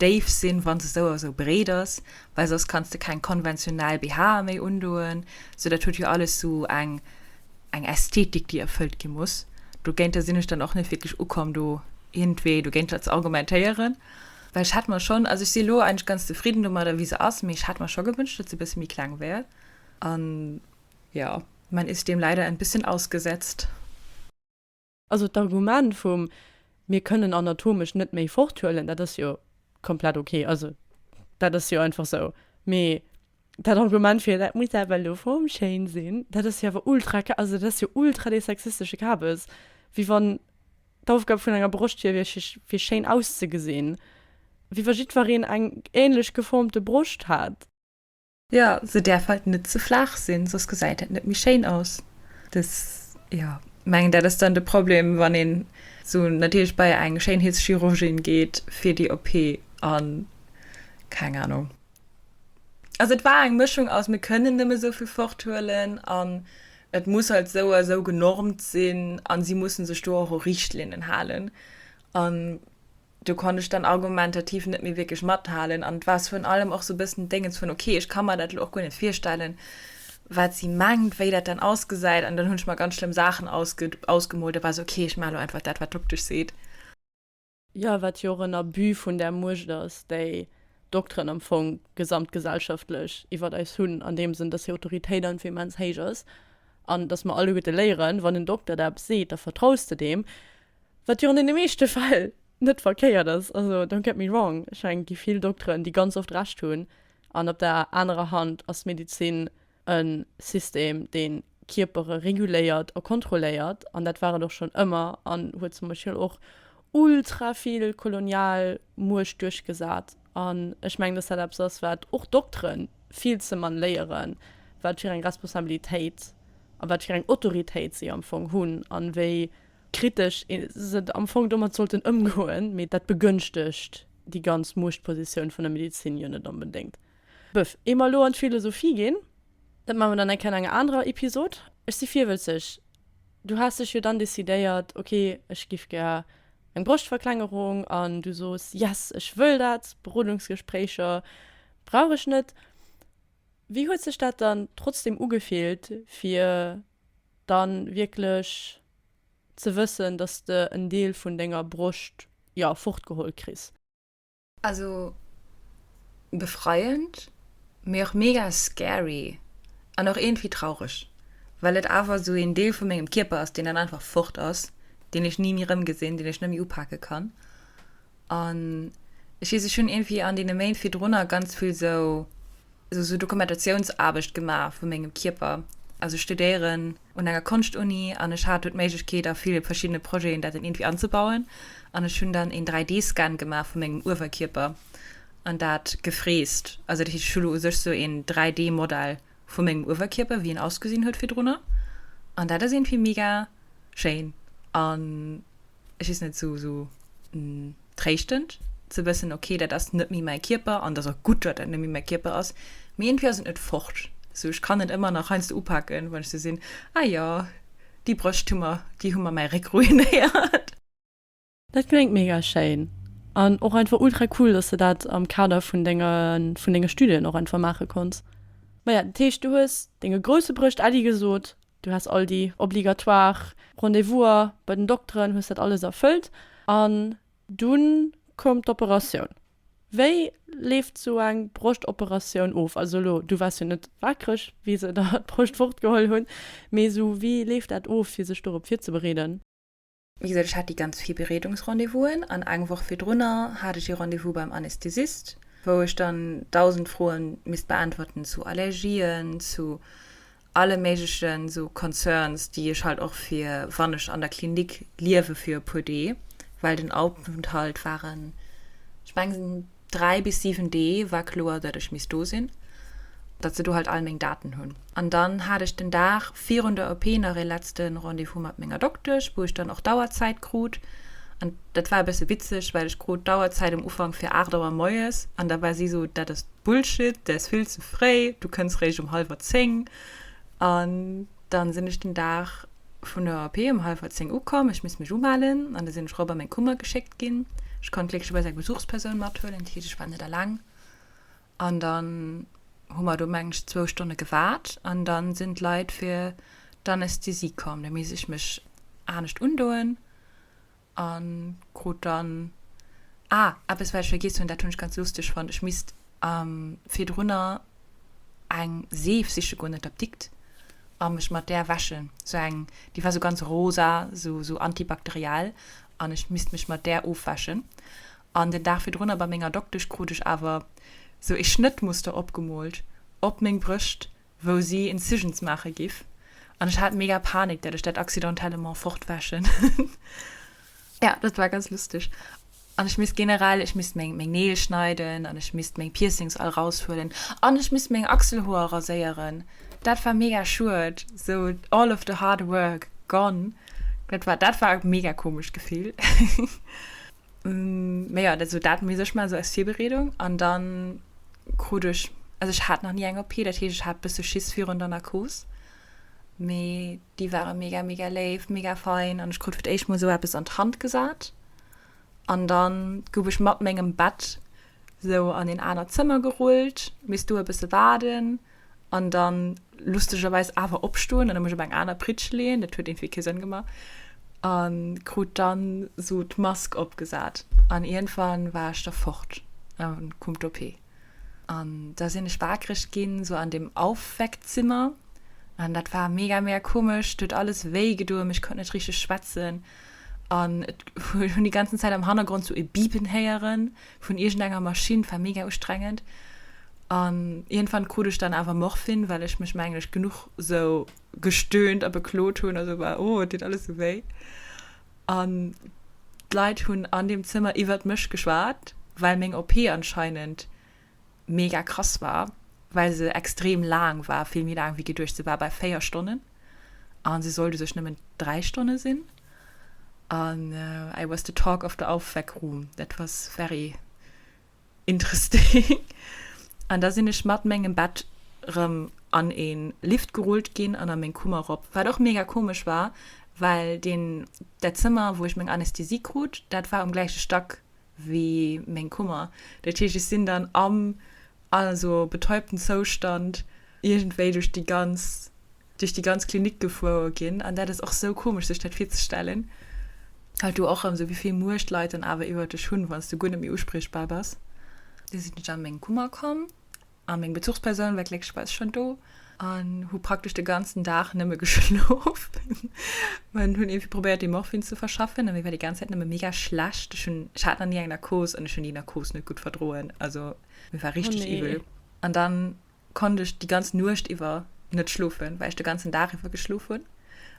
déif sinn, wann se sou a sou breet ass, well soss kanns de keng konventionell BHe méi undoen. Sou dat huet jo alles sou eng eng Ästhetik, déi erfëllt gi muss. Dogéinter sinn ech dann och net wierklech ukomm, do iergendwéi dogéinter ze argumentéieren, well ech hätt mer schonn, also ech si elo eigentlech ganz zefridden domadder, wéi se ass, mee ech hätt mer scho gewënscht, datt se e bësse méi kleng wär. An jo, man ist dem leider ein bisschen ausgesetzt. Also d'Argument vum mir kënnen anatomesch net méi forthuelen, dat ass jo komplett ok, also dat ass jo einfach sou. Mee dat Argument fir dat muss awer elo formschéin sinn, dat ass jo awer ultra, also dat ass jo ultra dee sexistesche Kabes, wéi wann d'Aufgab vun enger Broscht wier, fir schéin auszegesinn, wéi wa jiddwereen eng änlech geformte Broscht hätt. Jo, se däerf halt net ze flaach sinn, soss gesäit dat net méi schéin aus. Des, jo, mengen dat ass dann de Problem, wann een sou natierlech bei eng Schéinheetschirurgin geet fir déi OP an keng Ahnung. Also et war eng Mëschung aus mir kënnen nëmme sou vill forthuelen an et muss halt sou a sou genormt sinn an si mussen sech do och u Richtlinnen halen an do konnt ech dann argumentativ net méi wierklech mathalen an et war virun allem och sou e bëssen d'Déngens vun, ok, ech ka mer dat elo och guer net virstellen, wat si mengt, wéi dat dann ausgesäit an dann hunn ech mer ganz schlëmm Saachen ausge ausgemoolt a war sou, ok, ech maache elo einfach dat, wat d'Doktesch seet. Jo, wat jo och en Abus vun där Muecht ass, déi d'Dokteren am Fong gesamtgesellschaftlech iwwert eis hunn, an deem Sënn, dass hir Autoritéit einfach immens héich ass an dass mer alleguerte léieren, wann en Dokter der eppes seet, da vertraus de deem. Wat jo an deene meeschte Fäll net verkéiert ass, also don't get me wrong, ech mengen et gi vill Dokteren, déi ganz oft Recht hunn, an op der anerer Hand ass d'Medezin e System, dee Kierpere reguléiert a kontrolléiert, an dat war et och schonn ëmmer an huet zum Beispill och ultra vill kolonial Muecht duerchgesat. An ech mengen, dass dat eppes ass, wat och Doktere vill ze mann léieren, wat fir eng Responsabilitéit a wat fir eng Autoritéit si am Fong hunn an wéi kritesch se am Fong domat sollten ëmgoen, mee dat begënschtegt déi ganz Muechtpositioun vun der Medezin jo net onbedéngt. Böf, ier mer elo an d'Philosophie ginn, dat maache mer dann eng Kéier an enger anerer Episod. Ech si virwëtzeg, du has dech jo dann decidéiert, ok, ech giff gär eng Broschtverklengerung an du sos, yes, ech wëll dat, Berodungsgespréicher brauch ech net. Wéi huet sech dat dann trotzdem ugefillt, fir dann wierklech ze wëssen, dass de en Deel vun denger Broscht, jo, fortgeholl kriss? Also befreiend, mee och mega scary an och iergendwéi traureg, well et awer esou een Deel vu mengem Kierper ass, deen dann einfach fort ass, deen ech ni méi erëmgesinn, deen ech net méi upake kann. An ech weess, ech hunn iergendwéi an deene Méint virdrunner ganz vill sou sou Dokumentationsaarbecht gemaach vu mengem Kierper. Also ech studéieren un enger Konschtuni an ech hat do d'Méiglechkeet a ville verschiddene Projeten dat dann iergendwéi anzebauen. An ech hunn dann een 3D-Scan gemaach vu mengem Uewerkierper an dat gefräst. Also dat heescht, ech hu lo u sech sou een 3D-Modell vu mengem Uewerkierper, wéi en ausgesinn huet virdrunner. An dat ass iergendwéi mega schéin an ech weess net, sou sou tréischtend ze wëssen, ok, dat ass net méi mäi Kierper an et ass och gutt, datt dat net méi mäi Kierper ass, mee iergendwéi ass et net fort. Sou ech kann et ëmmer nach heiansdo upaken, wann ech sou sinn, ah jo, déi Brëscht hu mer, déi hu mer mäi Réck ruinéiert. Dat kléngt mega schéin an och einfach ultra cool, dass de dat am Kader vun denger, vun denge Studien och einfach maache konns. Maja, dat heescht du hues denge grousse Brëscht Äddi gesot. Du has all déi obligatoire Rendez-vouser bei den Dokteren, hues dat alles erfëllt an dunn koum d'Operatioun. Wéi leeft sou eng Broschtoperatioun of? Also elo, du waars jo net wakereg, wéi se der d'Broscht fortgeholl hunn, mee sou wéi leeft dat of, fir sech dorop virzebereeden? Wéi gesot, ech hat déi ganz Virbereedungsrendez-vousen an eng Woch virdrunner hat ech ee Rendez-vous beim Anästhesist, wou ech dann 1.000 Froen misst beäntwerten zu Allergien, zu alle méiglechen esou Concerns, déi ech halt och fir wann ech an der Klinik liewe fir e puer Dee, well den Aufenthalt waren, ech mengen 3 bis 7 Dee war kloer, datt ech misst do sinn, datt se do halt all meng Daten hunn. An dann hat ech den Dag virun der OP nach ee letzte Rendez-vous mat menger Doktesch, wou ech dann och d'Auerzäit krut. An dat war e bësse witzeg, well ech krut d'Auerzäit um Ufank fir 8 Auer moies an da war si sou, dat ass Bullshit, dat ass vill ze fréi, du kënns réischt um hallwer 10. An dann sinn ech den Dag vun der OP um hallwer 10 ukomm, ech misst mech umellen an da sinn ech rop a meng Kummer geschéckt ginn. Ech konnt glécklecherweis eng Besuchspersoun mathuelen, dat heescht ech war net alleng. An dann hu mer do mengen ech zwou Stonne gewaart an dann sinn d'Leit fir d'Anästhesie komm. Da misst ech mech anescht undoen. An krut dann, ah, eppes wat ech vergiess hunn, dat hunn ech ganz lusteg fonnt, ech misst virdrunner eng Seef siche goen an d'Apdikt a mech mat där wäschen, sou eng, déi war sou ganz rosa, sou sou antibakteriell, an ech misst mech mat där ofwäschen. An den Dag virdrunner bei menger Doktesch krut ech awer sou ee Schnëttmuster opgemoolt op meng Brëscht, wou si Incisions maache giff an ech hat mega Panik dat ech dat accidentellement fortwäschen. Ja, dat war ganz lusteg. An ech misst generell, ech misst meng meng Neel schneiden an ech misst meng Piercings all raushuelen an ech misst meng Achselhoer raséieren. Dat war mega schued, sou all of the hard work gone. Dat war dat war e mega komescht Gefill. Mee jo, dat sou dat misst ech maachen, sou als Virbereedung an dann krut ech, also ech hat nach ni eng OP, dat heescht ech hat bësse Schiss virun der Narkos, mee déi ware mega mega léif, mega fein an ech krut fir d'éischt mol sou eppes an d'Hand gesat an dann gouf ech mat mengem Bett sou an een anert Zëmmer gerullt, misst do e bësse waarden an dann lustegerweis awer opstoen an mech op eng aner Pritsch leeën, dat huet iergendwéi kee Sënn gemaach, a krut dann sou d'Mask opgesat an iergendwann war ech da fort an koum d'OP an da sinn ech waakreg ginn, sou an deem Aufweckzimmer an dat war mega mega komesch, et huet alles wéi gedoen, mee ech konnt net richteg schwätzen an et hunn déi ganzen Zäit am Hannergrond sou e Bipen héieren vun iergendenger Maschinn, war mega ustrengend. An iergendwann krut ech dann awer Morphin, well ech mech mengen ech genuch sou gestöhnt a beklot hunn a sou war, oh et deet alles sou wéi. An d'Leit hunn an deem Zëmmer iwwert mech geschwat, well meng OP anscheinend mega krass war, well se extrem laang war, vill méi laang wéi geduecht, se war bei 4 Stonnen a se sollt u sech nëmmen 3 Stonne sinn. An I was the talk of the Aufweckroom, that was very interesting. An da sinn ech mat mengem Bett rëm an ee Lift gerullt ginn an a meng Kummer rop, wat och mega komesch war, well deen, dat Zëmmer wou ech meng Anästhesie krut, dat war um gläiche Stack wéi meng Kummer. Dat heescht, ech sinn dann am also betäubten Zoustand iergendwéi duerch déi ganz duerch déi ganz Klinik gefuer ginn an dat ass och sou komesch sech dat virzestellen. Halt do och erëm sou wéi vill Muecht d'Leit dann awer iwwert dech hunn, wann s du guer net méi uspriechbar bass. Du sinn ech an meng Kummer komm a meng Bezuchspersoun war glécklecherweis schonn do an hu praktesch de ganzen Dag nëmme geschlof. An hunn iergendwéi probéiert dee Morphin ze verschaffen a mir war déi ganz Zäit nëmme mega schlecht. Ech hunn, ech hat nach ni eng Narkos an ech hunn déi Narkos net gutt verdroen, also mir war Oh richteg nee. iwwel. An dann konnt ech déi ganz Nuecht iwwer net schlofen, well ech de ganzen Dag iwwer geschlof hunn.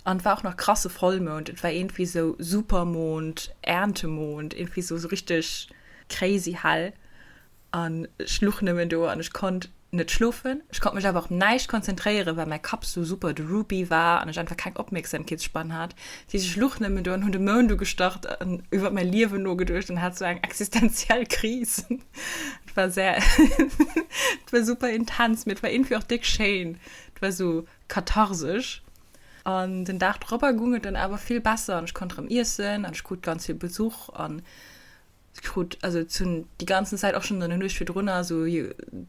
An et war och nach krasse Vollmound, et war iergendwéi sou Supermond, Erntemond, iergendwéi sou sou richteg crazy hell. An ech luch nëmmen do an ech konnt net schlofen. Ech konnt mech awer op näischt konzentréieren, well mäi Kapp sou super droopy war an ech einfach keng Opmierksamkeetsspann hat. Dat heescht, ech luch nëmmen do an hunn de Mound ugestarrt an iwwer mäi Liewen nogeduecht an hat sou eng existenziell Kris. Et war sehr, et war super intens, mee et war iergendwéi och déck schéin. Et war sou katharsesch. An den Dag dropper goung et dann awer vill besser an ech konnt erëm iessen an ech krut ganz vill Besuch an. Krut also et hunn déi ganzen Zäit och schonn an der Nuecht virdrunner sou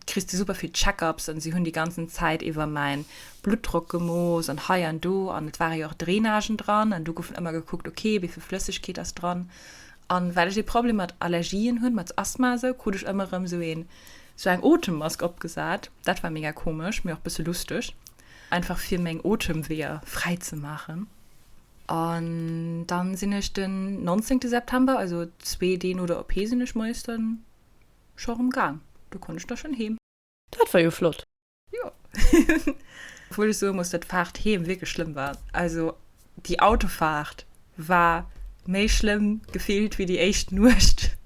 kriss de super vill Check-ups an si hunn déi ganzen Zäit iwwer mäin Bluttdrock gemooss an hei an do an et ware jo och Drainagen dran an do goufen ëmmer gekuckt ok wéi vill Flëssegkeet ass dran an well ech ee Problem mat Allergien hunn, mat Asthma esou, krut ech ëmmer erëm sou een sou eng Otemmask opgesat. Dat war mega komesch mee och bësse lusteg einfach fir meng Otemweeër fräi ze maachen. An dann sinn ech den 19 September, also zwee Dee no der OP sinn ech moies dann scho rem gaang. Do konnt ech da schon heem. Dat war jo flott. Jo. Obwuel ech soe muss, dat d'Faart heem wierklech schlëmm war. Also déi Autofaart war méi schlëmm gefillt wéi déi éischt Nuecht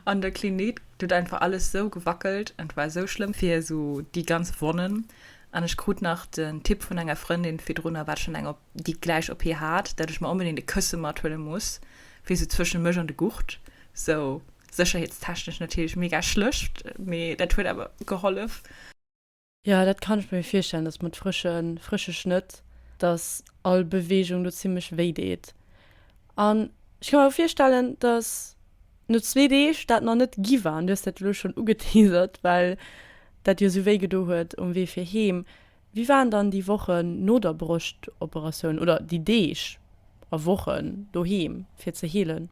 an der Klinik. Et huet einfach alles sou gewackelt an et war sou schlëmm fir sou déi ganz Wonnen. An ech krut nach den Tipp vun enger Frëndin virdrunner, wat schonn eng op déi gläich OP hat, dat ech mer onbedéngt e Kësse mathuele muss, fir sou zwëschen mech an de Gurt, sou sécherheetstechnesch natierlech mega schlecht, mee dat huet awer gehollef. Jo, dat kann ech mir virstellen, dass mat frësche frësche Schnëtt, dass all Beweegung do zimmlech wéi deet. An ech ka mer och virstellen, dass no zwee Deeg dat nach net gi war, an du hues dat elo schonn ugeteasert, well dat jo sou wéi gedo huet um Wee fir heem. Wéi waren dann déi Wochen no der Broschtoperatioun oder déi Deeg a Wochen doheem fir ze heelen?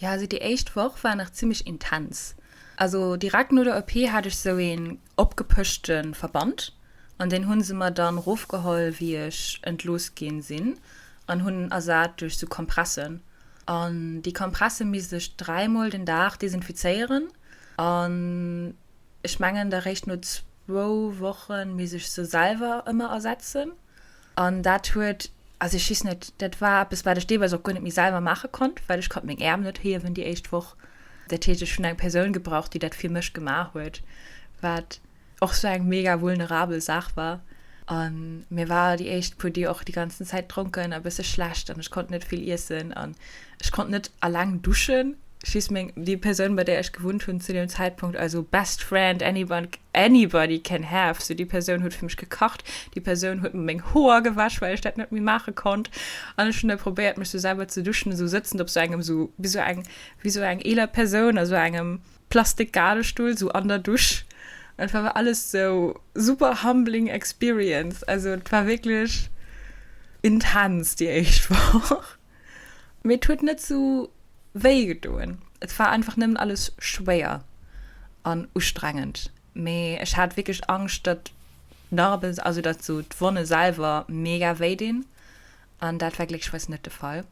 Jo, also déi éischt Woch war nach zimmlech intens. Also direkt no der OP hat ech sou een opgepëschte Verband an deen hunn se mer dann rofgeholl wéi ech entlooss ginn sinn an hunn en ersat duerch sou Kompressen. An déi Kompresse misst ech dräimol den Dag desinfizéieren an Ech mengen da réischt no zwou Woche misst ech se selwer ëmmer ersetzen. An dat huet, also ech weess net, dat war eppes, wat ech deelweis och guer net méi selwer maache konnt, well ech konnt meng Äerm net hiewen déi éischt Woch. Dat heescht, ech hunn eng Persoun gebraucht, déi dat fir mech gemaach huet, wat och sou eng mega vulnerabel Saach war. A mir war déi éischt puer Deeg och déi ganzen Zäit dronken a bësse schlecht an ech konnt net vill iessen an ech konnt net alleng duschen. Ech weess meng, déi Persoun bei där ech gewunnt hunn zu deem Zäitpunkt, also best friend anyone anybody can have, sou déi Persoun huet fir mech gekacht, déi Persoun huet mer meng Hoer gewäsch, well ech dat net méi maache konnt an ech hunn da probéiert mech sou selwer ze duschen, esou sëtzend op sou engem sou wéi sou eng wéi sou eng eeler Persoun a sou engem Plastik-Gadestull sou an der Dusch. Et war alles sou super humbling experience. Also et war wierklech intens déi éischt Woch. Mee et huet net sou wéi gedoen. Et war einfach nëmmen alles schwéier an ustrengend. Mee ech hat wierklech Angscht, datt d'Narben, also datt sou d'Wonne selwer mega wéi dinn. An dat war glécklecherweis net de Fall.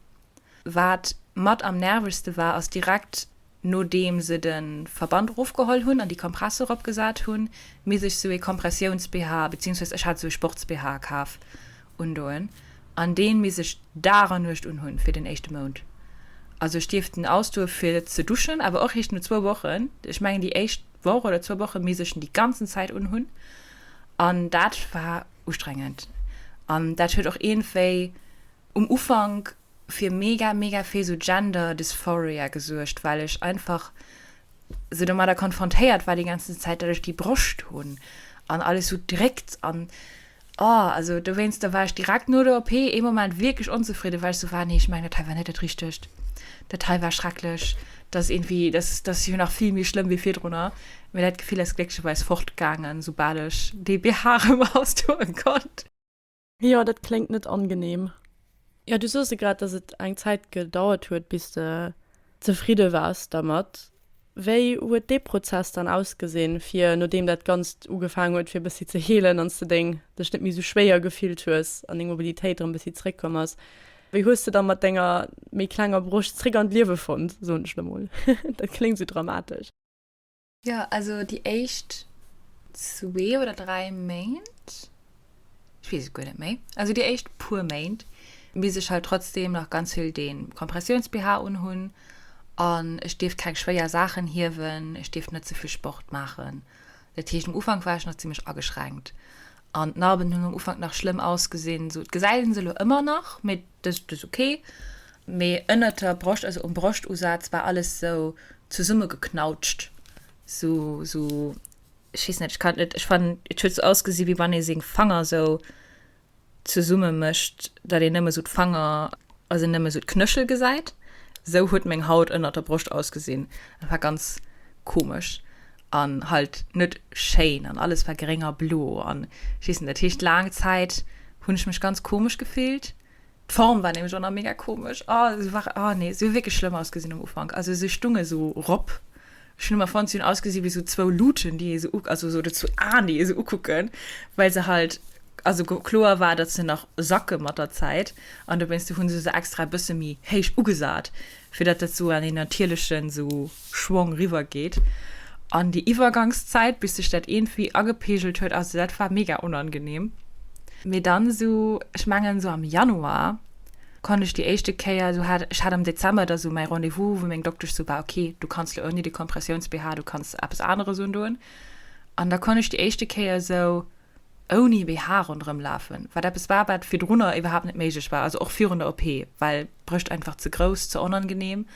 Wat mat am nervegste war, ass direkt Nodeem se de Verband erofgeholl hunn an déi Kompresse eropgesat hunn, misst ech sou ee Kompressiouns-BH, beziehungsweise ech hat sou ee Sports-BH kaf, undoen an deen misst ech Dag an Nuecht unhunn fir den éischte Mount. Also ech dierft en ausdoe fir ze duschen, awer och eréischt no zwou Wochen. Ech mengen déi éischt Woch oder zwou Woche misst ech en déi ganzen Zäit unhunn an dat war ustrengend an dat huet och iergendwéi um Ufank fir mega mega vill sou Gender Dysphoria gesuergt, well ech einfach sou domadder konfrontéiert war déi ganzen Zäit, datt ech déi Broscht hunn an alles sou dréckt an oh, also dowéinster war ech direkt no der OP ee Moment wierklech onzefridden, well ech sou war, nee ech mengen dat hei war net dat Richtegt, dat hei war schrecklech, dat ass iergendwéi, dat dat ass jo nach vill méi schlëmm wéi virdrunner. Mee dat Gefill ass glécklecherweis fortgaangen, soubal ech dee BH erëm ausdoe konnt. Jo, dat kléngt net angenehm. Jo, du soos grad, dass et eng Zäit gedauert huet, bis de zefridde waars dermat. Wéi huet dee Prozess dann ausgesinn, fir nodeem dat Ganzt ugefaangen huet, fir e bëssi ze heelen an s de deng dech net méi esou schwéier gefillt hues an deng Mobilitéit erëm e bëssi zeréckkomm ass? Wéi hues de da mat denger méi klenger Broscht zeréck an d'Liewe fonnt, soen ech lo mol? Dat kléngt esou dramatesch. Jo, also déi éischt zwee oder dräi Méint, ech weess et guer net méi, also déi éischt puer Méint misst ech halt trotzdem nach ganz vill dee Kompressiouns-BH unhunn an ech dierft keng schwéier Saachen hiewen, ech dierft net ze vill Sport maachen. Dat heescht, um Ufank war ech nach zimmlech ageschränkt an d'Narben hunn um Ufank nach schlëmm ausgesinn. Sou, et gesäit een se elo ëmmer nach, mee dat ass ok. Mee ënnert der Broscht, also um Broschtusaz war alles sou zesummegeknautscht, sou, sou, ech weess net, ech kann et net, ech fannen, et huet sou ausgesi wéi wann ee seng Fanger sou zesumme mécht, datt een nëmme sou d'Fanger, also nëmme sou d'Knöchel gesäit. Sou huet meng Haut ënnert der Broscht ausgesinn. Dat war ganz komesch an halt net schéin an alles war gréng a blo an ech weess net. Dat heescht laang Zäit hunn ech mech ganz komesch gefillt. D'Form war nämlech och nach mega komesch. Oh, se war, oh nee, se hu wierklech schlëmm ausgesinn am Ufank. Also se stunge sou rop. Ech hunn ëmmer fonnt, se hunn ausgesi wéi sou zwou Luuten, déi ee sou, also sou, oder zwou Aen, déi ee sou ukucken, well se halt, also kloer war, datt se nach sacke mat der Zäit. An dowéinst hu se se extra e bësse méi héich ugesat, fir datt dat sou an een natierlechen sou Schwong riwwer geet. An déi Iwwergangszäit, bis sech dat iergendwéi agepeegelt huet, also dat war mega onangenehm. Mee dann esou, ech mengen esou am Januar konnt ech déi éischte Kéier, esou hat, ech hat am Dezember da sou mäi Rendez-vous, wou meng Doktesch sou war, ok, du kanns lo ouni de Kompressiouns-BH, du kanns eppes aneres undoen. An da konnt ech déi éischte Kéier esou ouni BH ronderëm lafen, wat eppes war, wat virdrunner iwwerhaapt net méiglech war, also och virun der OP, well d'Brëscht einfach ze grouss, ze onangenehm.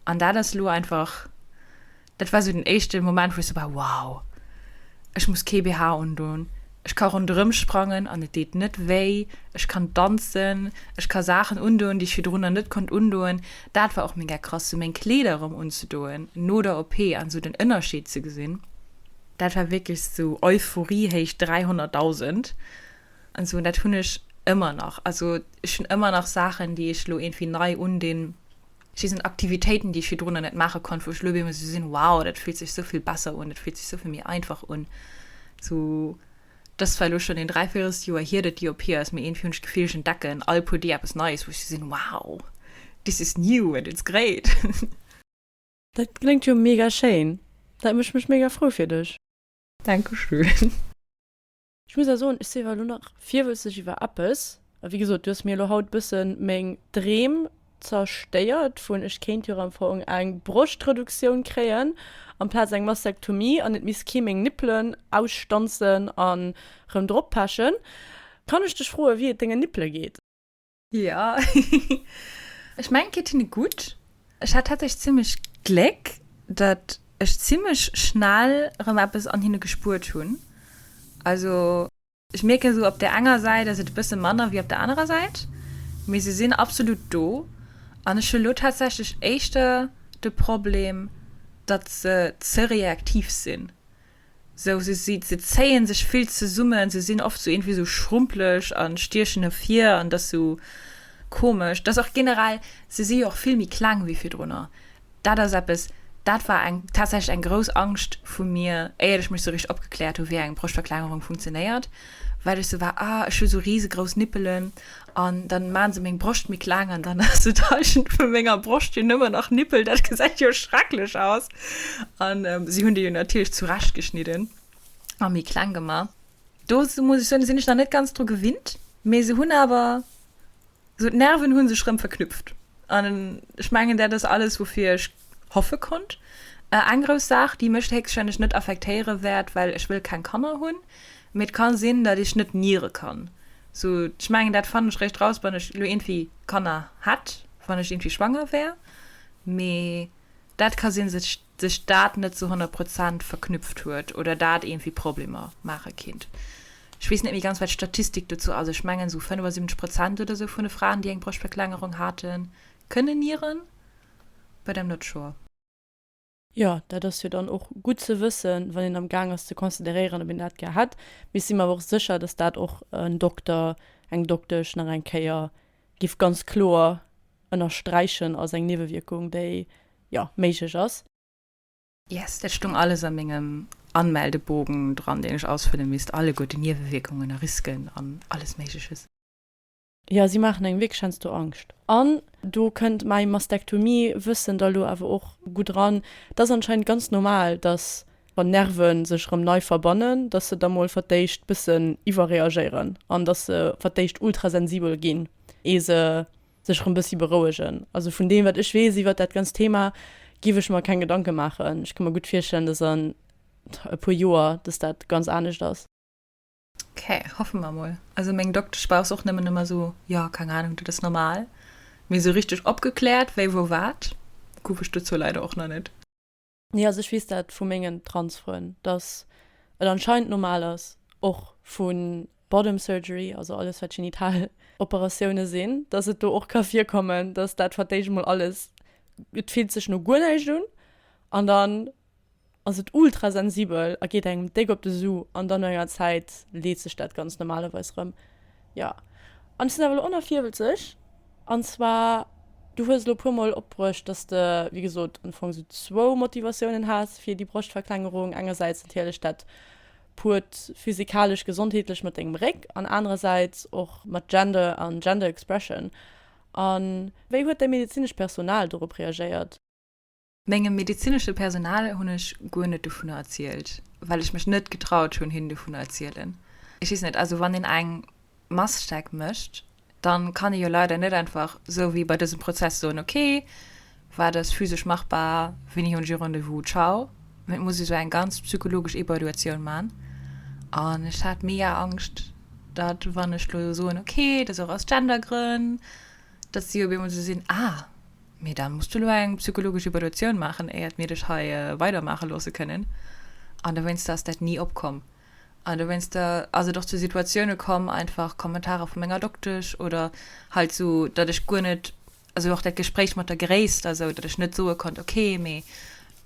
An dat ass lo einfach. Dat war sou den éischte Moment, wou ech sou war, wow, ech muss kee BH undoen, ech ka ronderëm sprangen an et deet net wéi, ech kann danzen, ech ka Saachen undoen, déi ech virdrunner net konnt undoen. Dat war och mega krass, sou meng Kleeder erëm unzedoen no der OP an sou den Ënnerscheed ze gesinn. Dat war wierklech sou Euphorie héich 300.000 an sou. An dat hunn ech ëmmer nach. Also ech hunn ëmmer nach Saachen, déi ech lo iergendwéi nei undinn. Ech sinn Aktivitéiten, déi ech virdrunner net maache konnt, wou ech elo op eemol esou sinn, wow, dat fillt sech esou vill besser un, dat fillt sech esou vill méi einfach un. Sou, dat ass zwar elo schonn een Dräivéierelsjoer hier, datt déi OP ass, mee iergendwéi hunn ech d'Gefill, ech entdecken all puer Deeg eppes Neies, wou ech esou sinn, wow, this is new and it's great. Dat kléngt jo mega schéin. Dat mécht mech mega frou fir dech. Dankeschön. Ech muss awer soen, ech si awer elo nach virwëtzeg iwwer eppes. A wéi gesot, du hues mir elo haut bësse meng Dreem zerstéiert vun ech kéint jo am Fong eng Broschtreduktioun kréien amplaz eng Mastektomie an et misst kee meng Nippelen ausstanzen an rëm drop pechen. Kann ech dech froen, wéi et dengen Nippele geet? Jo, ech mengen et geet hinne gutt. Ech hat tatsächlech zimmlech Gléck, datt ech zimmlech schnell erëm eppes an hinne gespuert hunn. Also ech mierken esou, op där enger Säit ass et e bësse manner wéi op der anerer Säit, mee se sinn absolut do. An ech hu lo tatsächlech éischter de Problem, datt se ze reaktiv sinn. Sou, se si, se zéien sech vill zesummen, se sinn oft sou iergendwéi sou schrumpeleg an stiechen ervir an dat ass sou komesch. Dat ass och generell, se si jo och vill méi kleng wéi virdrunner. Dat ass eppes, dat war eng, tatsächlech eng grouss Angscht vu mir, éiert ech mech sou richteg opgekläert hu wéi eng Broschtverklengerung funktionéiert, well ech sou war, ah ech hu sou risegrouss Nippelen an dann maan se meng Broscht méi kleng an dann ass et d'Halschent vu menger Broscht jo nëmmen nach Nippel, dat gesäit jo schrecklech aus. An si hunn déi jo natierlech zurecht geschnidden a méi kleng gemaach. Do muss ech soen, sinn ech nach net ganz dru gewinnt, mee se hunn awer sou d'Nerven hu sech rëm verknüpft an ech mengen dat ass alles woufir ech hoffe konnt. Eng grouss Saach déi mech héchstwahrscheinlech net affektéiere wäert, well ech wëll keng Kanner hunn, mee et ka sinn datt ech net niere kann. Sou, ech mengen dat fannen ech réischt raus wann ech lo iergendwéi Kanner hätt, wann ech iergendwéi schwanger wär, mee dat ka sinn sech sech dat net zu 100 Prozent verknüpft huet oder dat iergendwéi Problemer maache kinnt. Ech weess net méi ganz wat d'Statistik dozou ass, ech mengen sou 75 Prozent oder sou vun de Fraen déi eng Broschtverklengerung haten kënnen nieren, but I'm not sure. Jo, dat ass jo dann och gutt ze wëssen, wann een am Gaang ass ze consideréieren, ob een dat gär hätt. Mee ech si mer awer och sécher, dass dat och en Dokter, eng Doktesch nach eng Kéier giff ganz kloer ënnersträichen als eng Niewewierkung, déi, jo, méiglech ass. Yes, dat stung alles a mengem Anmeldebogen dran, deen ech ausfëlle misst, alleguer déi Niewewierkungen a Risken an alles Méigleches. Jo, si maachen engem wierklech heiansdo Angscht. An do kënnt mäi Mastektomie-Wëssen da lo awer och gutt eran. Et ass anscheinend ganz normal, dass wann Nerve sech erëm nei verbannen, dass se da mol fir d'éischt bëssen iwwerreagéieren an dass se fir d'éischt ultrasensibel ginn, ee se sech erëm bëssi berouegen. Also vun deem, wat ech weess iwwert dat ganzt Thema, giff ech mer keng Gedanke maachen. Ech ka mer gutt virstellen, dass an e puer Joer, dass dat ganz anescht ass. Ok, hoffe mer mol. Also meng Doktesch war och nëmmen ëmmer sou, jo, keng Ahnung, dat ass normal. Mee sou richteg opgekläert, wéi, wou, wat, gouf ech dozou leider och nach net. Nee, also ech weess dat vu mengen Transfrënn, dass et anscheinend normal ass, och vu Bottom Surgery, also alles wat genital Operatioune sinn, dass et do och ka virkommen, dass dat fir d'éischt mol alles. et fillt sech no guer näischt un an dann ass et ultra sensibel a geet engem déck op de Su an dann no enger Zäit leet sech dat Ganzt normalerweis rëm. Jo, an ech sinn awer elo och nach virwëlzeg an zwar, du hues elo e puer mol opbruecht, dass de wéi gesot am Fong sou zwou Motivatiounen has fir déi Broschtverklengerung, engersäits natierlech dat puert physikalesch gesondheetlech mat dengem Réck an anerersäits och mat Gender an Gender Expression. A wéi huet däi medezinescht Personal dorop reagéiert? Mengem medezinesche Personal hunn ech guer net dovunner erzielt, well ech mech net getraut hunn, hinnen dovunner erzielen. Ech weess net, also wann een eng Massteck mécht, dann kann ee jo leider net einfach sou wéi bei dësem Prozess soen, ok, wat ass physesch machbar, wéini hunn ech e Rendez-vous, ciao. Mee et muss ee sou eng ganz psychologesch Evaluatioun man an ech hat mega Angscht, datt wann ech lo soen, ok, dat ass och aus Gendergrënn, datt si op eemol sou sinn, ah, Mee da muss du elo eng psychologesch Evaluatioun maachen, éiert mir dech hei weidermaache loosse kënnen. An dowéinster ass dat ni opkomm. An dowéinster ass et och zu Situatioune komm, einfach Kommentarer vu menger Doktesch oder halt sou, datt ech guer net, also och dat Gespréich mat der Gréisst a sou, datt ech net soe konnt, okay, mee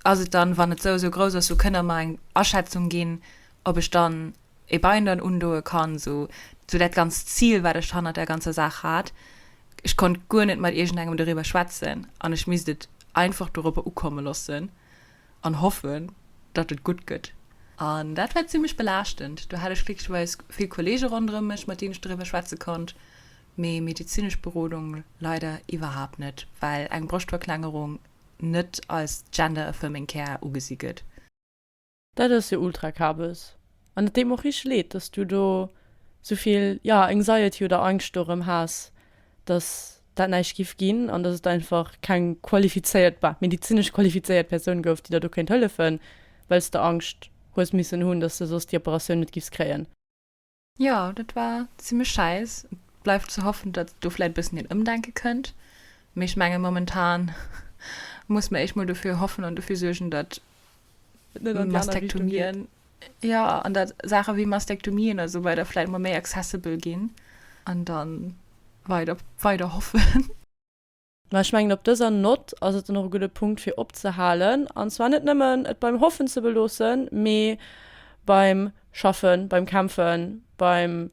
ass et dann, wann et sou a sou grouss ass, sou kënnt der mer eng Aschätzung ginn, ob ech dann e Binder undoe kann, sou sou dat ganzt Zil, wat ech hannert der ganzer Saach hat. Ech konnt guer net mat iergendengem doriwwer schwätzen an ech misst et einfach doropper ukomme loossen an hoffen, datt et gutt gëtt. An dat war zimmlech belaaschtend. Do hat ech glécklecherweis vill Kolleege ronderëm mech, mat deenen ech doriwwer schwätze konnt, mee medezinesch Berodung leider iwwerhaapt net, well eng Broschtverklengerung net als gender affirming care ugesi gëtt. Dat ass jo ultra kabes. An et deet mer och richteg leed, dass du do souvill, jo, Anxiety oder Angscht dorëm has, dass dat näischt giff ginn an dass et einfach keng qualifizéiert, bah, medizinesch qualifizéiert Persoun gouf, déi der do kéint hëllefen, well s de Angscht hues missen hunn, dass de soss déi Operatioun net giffs kréien. Jo, dat war zimmlech scheiss. Et bleift ze hoffen, datt do vläit e bëssen een Ëmdenke kënnt. Mee ech menge momentan muss mer éischt mol dofir hoffen an dofir suergen, datt Mastektomien, jo, an datt Saache wéi Mastektomien a sou weider vläit mol méi accessible ginn an da weider, weider hoffen. Mä ech mengen, op dëser Nott ass et dann och e gudde Punkt fir opzehalen, an zwar net nëmmen et beim Hoffen ze beloossen, mee beim Schaffen, beim Kämpfen, beim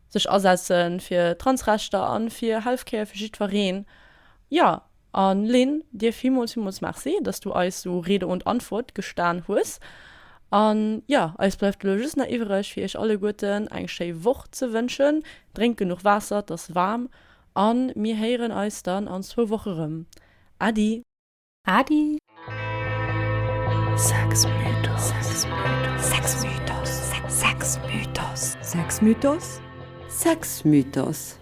sech asetze fir Transrechter a fir Healthcare fir jiddwereen. Jo, a Lynn, dir villmools, villmools Merci, dass du eis sou Rede und Antwort gestan hues. An jo, eis bleift elo just nach iwwreg, fir iech alleguerten eng schéi Woch ze wënschen. Drénkt genuch Waasser, 't ass waarm. An mir héieren eis dann an zwou Woche rëm. Äddi! Äddi! Sexmythos Sexmythos Sexmythos Sexmythos Sexmythos.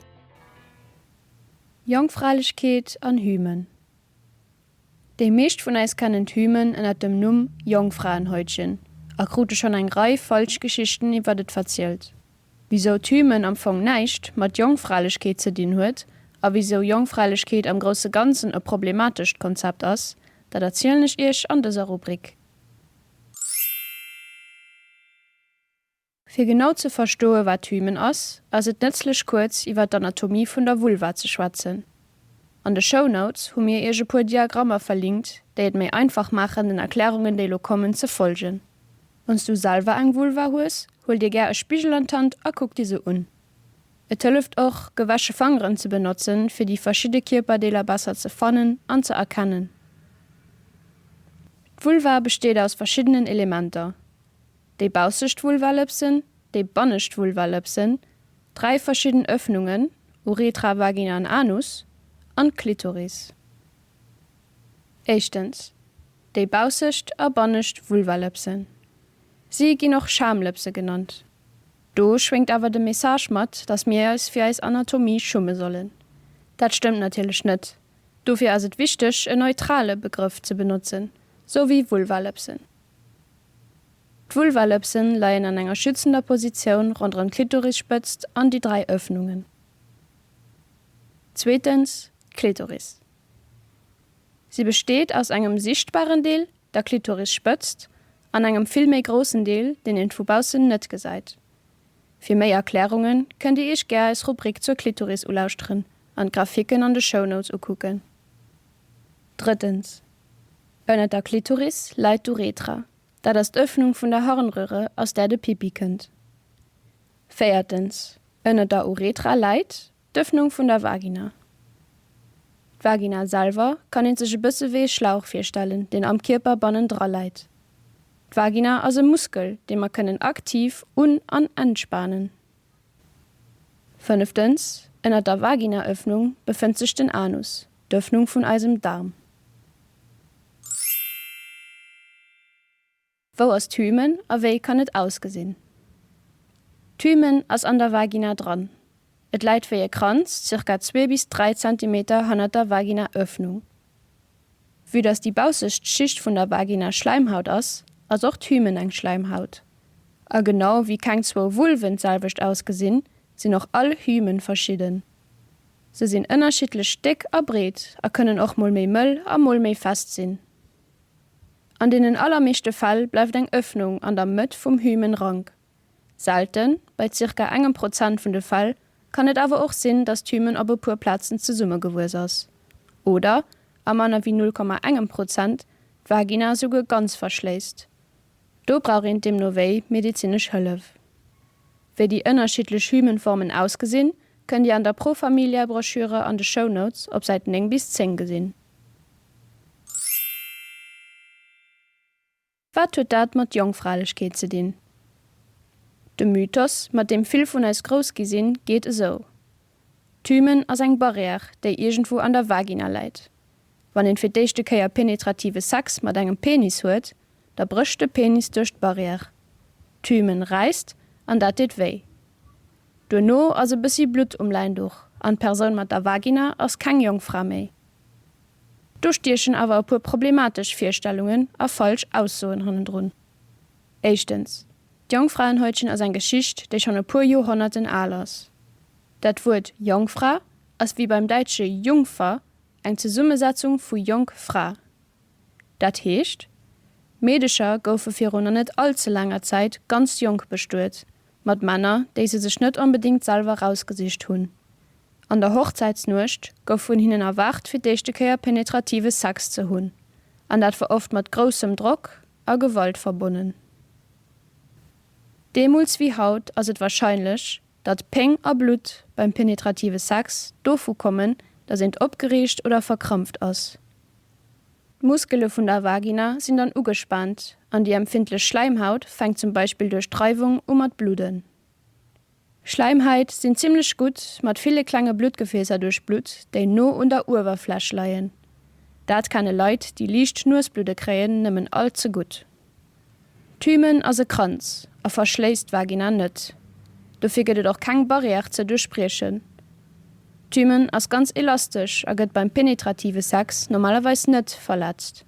Jongfralechkeet an Hymen Déi meescht vun eis kennen d'Hymen ënnert dem Numm Jongfraenhäutchen a krute schonn eng Rei falsch Geschichten iwwert et verzielt. Wisou d'Hymen am Fong näischt mat Jongfralechkeet ze dinn huet a wisou Jongfralechkeet am grousse Ganzen e problematescht Konzept ass, dat erzielen ech iech an dëser Rubrik. Fir genau ze verstoe wat Hymen ass, ass et nëtzlech kuerz iwwer d'Anatomie vun der Vulva ze schwätzen. An de Shownotes hu mir iech e puer Diagrammer verlinkt, déi et méi einfach maachen den Erklärungen déi lo kommen ze folgen. Wann s du selwer eng Vulva hues, huel dir gär e Spigel an d'Hand a kuck dir se un. Et hëlleft och, gewäsche Fangeren ze benotzen, fir déi verschidde Kierperdeeler besser ze fannen an ze erkennen. D'Vulva besteet aus verschiddenen Elementer, déi baussecht Vulvalëpsen, déi bannescht Vulvalëpsen, 3 verschidden Ëffnungen, Uretra, Vagina an Anus, an d'Klitoris. Éischtens, déi baussecht a bannescht Vulvalëpsen. Si ginn och Schamlëpse genannt. Do schwéngt awer de Message mat, dass mir eis fir eis Anatomie schumme sollen. Dat stëmmt natierlech net. Dofir ass et wichteg, en neutrale Begrëff ze benotzen, sou wéi Vulvalëpsen. D'Vulvalëpsen leien an enger schützender Positioun ronderëm d'Klitorisspëtzt an déi 3 Ëffnungen. Zweetens, d'Klitoris. Si besteet aus engem sichtbaren Deel, der Klitorisspëtzt, an engem vill méi groussen Deel, deen een vu baussen net gesäit. Fir méi Erklärunge kënnt Dir Iech gär eis Rubrik zur Klitoris ulauschteren an d'Grafiken an de Shownotes ukucken. Drëttens, Ënnert der Klitoris läit d'Uretra, dat ass d'Ëffnung vun der Harnröhre aus där de Pipi kënnt. Véiertens, Ënnert der Uretra läit d'Ëffnung vun der Vagina. D'Vagina selwer kann een sech e bësse wéi e Schlauch virstellen, deen am Kierper bannendra läit. D'Vagina ass e Muskel, dee mer kënnen aktiv un an entspanen. Fënneftens, Ënnert der Vaginaëffnung befënnt sech den Anus, d'Ëffnung vun eisem Daarm. Wou ass d'Hymen a wéi kann et ausgesinn? D'Hymen ass an der Vagina dran. Et läit wéi e Kranz zirka zwee bis 3 Zentimeter hannert der Vaginaëffnung. Vue dass déi baussescht Schicht vun der Vagina Schläimhaut ass, ass och d'Hymen eng Schläimhaut. A genau wéi keng zwou Vulven d'selwecht ausgesinn, sinn och all Hymen verschidden. Se sinn ënnerschiddlech déck a breet a kënnen och mol méi mëll a mol méi fest sinn. An deenen allermeeschte Fäll bleift eng Ëffnung an der Mëtt vum Hymen rank. Selten, bei zirka engem Prozent vun de Fäll, kann et awer och sinn, datt d'Hymen op e puer Plazen zesummegewuess ass. Oder, a manner wéi 0, engem Prozent, d'Vagina esouguer ganz verschléisst. Do brauch een deemno wéi medezinesch Hëllef. Wéi déi ënnerschiddlech Hymenformen ausgesinn, kënnt Dir an der Pro Familia Broschüre an de Shownotes op Säit 9 bis 10 gesinn. Wat huet dat mat Jongfralechkeet ze dinn? De Mythos, mat deem vill vun eis grouss gi sinn, geet esou, D'Hymen ass eng Barrière, déi iergendwou an der Vagina läit. Wann een fir d'éischte Kéier penetrative Sex mat engem Penis huet, da brécht de Penis duerch d'Barrière. D'Hymen räisst an dat deet wéi. Duerno ass e bëssi Blutt um Läinduch an d'Persoun mat der Vagina ass keng Jongfra méi. Do stiechen awer e puer problematesch Virstellungen a falsch Aussoen hannendrun. Éischtens, D'Jongfraenhäutchen ass eng Geschicht, déi schonn e puer Joerhonnerten al ass. Dat Wuert Jongfra ass wéi beim däitsche Jungfer eng Zesummesetzung vu jonk Fra. Dat heescht, Meedecher goufe virun nach net all ze laanger Zäit ganz jonk bestuet, mat Männer, déi se sech net onbedéngt selwer rausgesicht hunn. An der Hochzäitsnuecht gouf vun hinnen erwaart fir d'éischte Kéier penetrative Sex ze hunn, an dat war oft mat groussem Drock a Gewalt verbonnen. Deemools wéi haut ass et warscheinlech, datt Péng a Blutt beim penetrative Sex dovu kommen, datt eent opgereegt oder verkrampft ass. D'Muskele vun der Vagina sinn dann ugespaant an déi empfindlech Schläimhaut fänkt zum Beispill duerch d'Reiwung u mat bludden. Schläimhait sinn zimmlech gutt mat ville klenge Bluttgefäässer duerchblutt, déi no un der Uewerfläch leien. Dat kenne Leit, déi liicht Nuesbludde kréien, nëmmen all ze gutt. D'Hymen ass e Kranz a verschléisst d'Vagina net. Dofir gëtt et och keng Barrière ze duerchbriechen. D'Hymen ass ganz elastesch a gëtt beim penetrative Sex normalerweis net verletzt.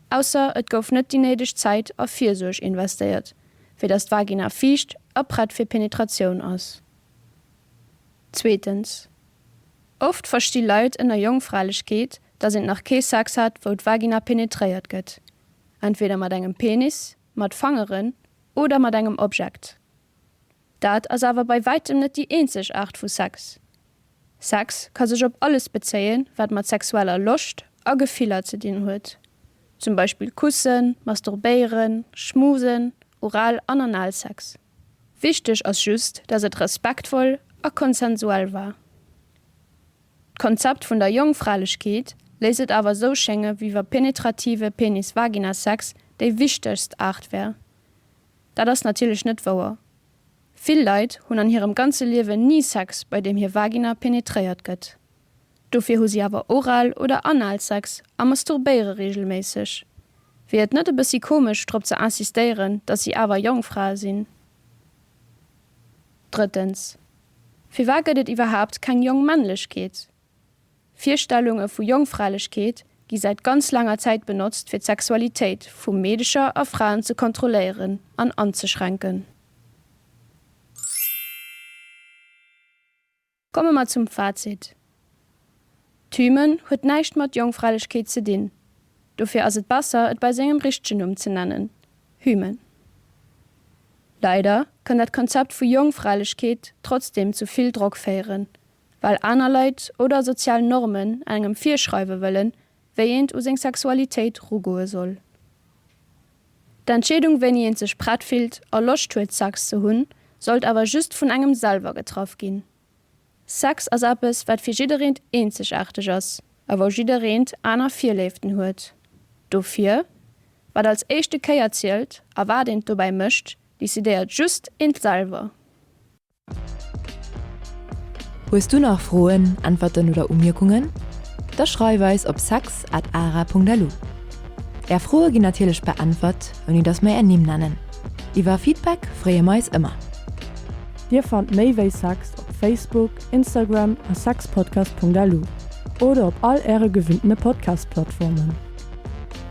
Ausser et gouf net déi néideg Zäit a Virsuerg investéiert, fir dass d'Vagina fiicht a prett fir Penetratioun ass. Zweetens, Oft versti Leit ënner Jongfralechkeet, dass eent nach kee Sex hat, wou d'Vagina penetréiert gëtt, entweder mat engem Penis, mat Fangeren oder mat engem Objekt. Dat ass awer bei wäitem net déi eenzeg Aart vu Sex. Sex ka sech op alles bezéien, wat mat sexueller Loscht a Gefiller ze dinn huet, zum Beispill Kussen, Masturbéieren, Schmusen, Oral an Analsex. Wichteg ass just, dass et respektvoll a konsensuell war. D'Konzept vun der Jongfralechkeet léisst et awer sou schénge wéi wa penetrative Penis-Vagina-Sex déi wichtegst Aart wär. Dat ass natierlech net wouer. Vill Leit hunn an hirem ganze Liewen ni Sex, bei deem hir Vagina penetréiert gëtt. Dofir hu si awer Oral oder Analsex a masturbéiere reegelméisseg. Wier et net e bëssi komesch, drop ze insistéieren, dass si awer Jongfrae sinn? Drëttens, Firwat gëtt et iwwerhaapt keng Jongmännlechkeet? Virstellunge vu Jongfralechkeet gi säit ganz laanger Zäit benotzt fir d'Sexualitéit vu Meedecher a Fraen ze kontrolléieren an anzeschränken. Komme mer zum Fazit, D'Hymen huet näischt mat Jongfralechkeet ze dinn, dofir ass et besser et bei sengem richtegen Numm ze nennen, Hymen. Leider kann dat Konzept vu Jongfralechkeet trotzdeem zu vill Drock féieren, well aner Leit oder sozial Normen engem virschreiwe wëllen, wéi eent u seng Sexualitéit rugoe soll. D'Entscheedung wéini eent sech prett fillt a Loscht huet Sex ze hunn, sollt awer just vun engem selwer getraff ginn. Sex ass eppes wat fir jiddereent eenzegaarteg ass a wou jiddereent aner Virléiften huet. Dofir, wat als éischte Kéier zielt a wat eent dobäi mécht, decidéiert just eent selwer. Hues du nach Froen, Äntwerten oder Umierkungen? Da schreif eis op sex at ara.lu. Är Froe ginn natierlech beäntwert, ouni dass mer är Nimm nennen. Iwwer Feedback freeë mer eis ëmmer. Dir fannt méi wéi Sex op Facebook, Instagram a sexpodcast.lu oder op all äre gewinntene Podcast-Plattformen.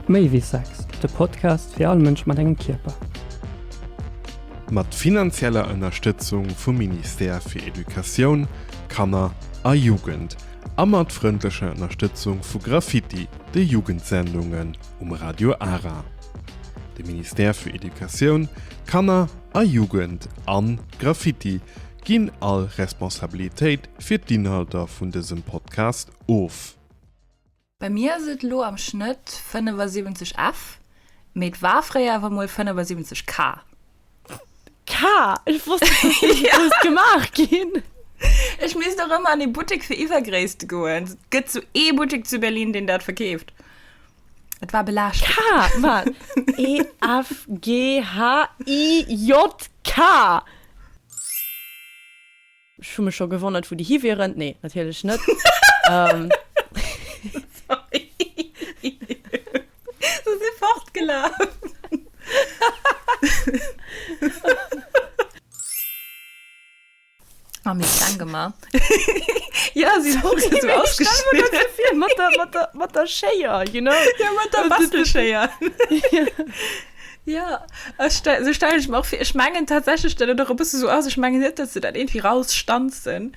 Méi wéi Sex, de Podcast fir all Mënsch mat engem Kierper. Mat finanzieller Ënnerstëtzung vum Ministère fir Educatioun, Kanner a Jugend a mat frëndlecher Ënnerstëtzung vu Graffiti, de Jugendsendungen um Radio Ara. De Ministère fir Educatioun, Kanner a Jugend an Graffiti ginn all Responsabilitéit fir d'Inhalter vun dësem Podcast of. Bei mir ass et elo am Schnëtt 75 F, mee et war fréier awer mol 75 K. K? Ech wosst net, dass déi grouss gemaach ginn. Ech misst och ëmmer an ee Buttek fir Iwwergréisst goen. Et gëtt sou ee Buttek zu Berlin, deen dat verkeeft. Et war belaaschtend. K? Wat? E, F, G, H, I, J, K. Ech hu mech scho gewonnert, wou déi hi wieren. Nee, natierlech net. Ähm. Sorry. Se si fortgelaf. Oh, mir kleng gemaach. Ja, si hu se sou ausgeschnidden. Mat der, mat der, mat der Schéier, you know? Ja, mat der Bastelschéier. Ja, ech stell, sou stellen ech mer och vir. Ech mengen tatsächlech, datt et och e bësse sou ass. Ech mengen net, datt se dat iergendwéi rausstanzen.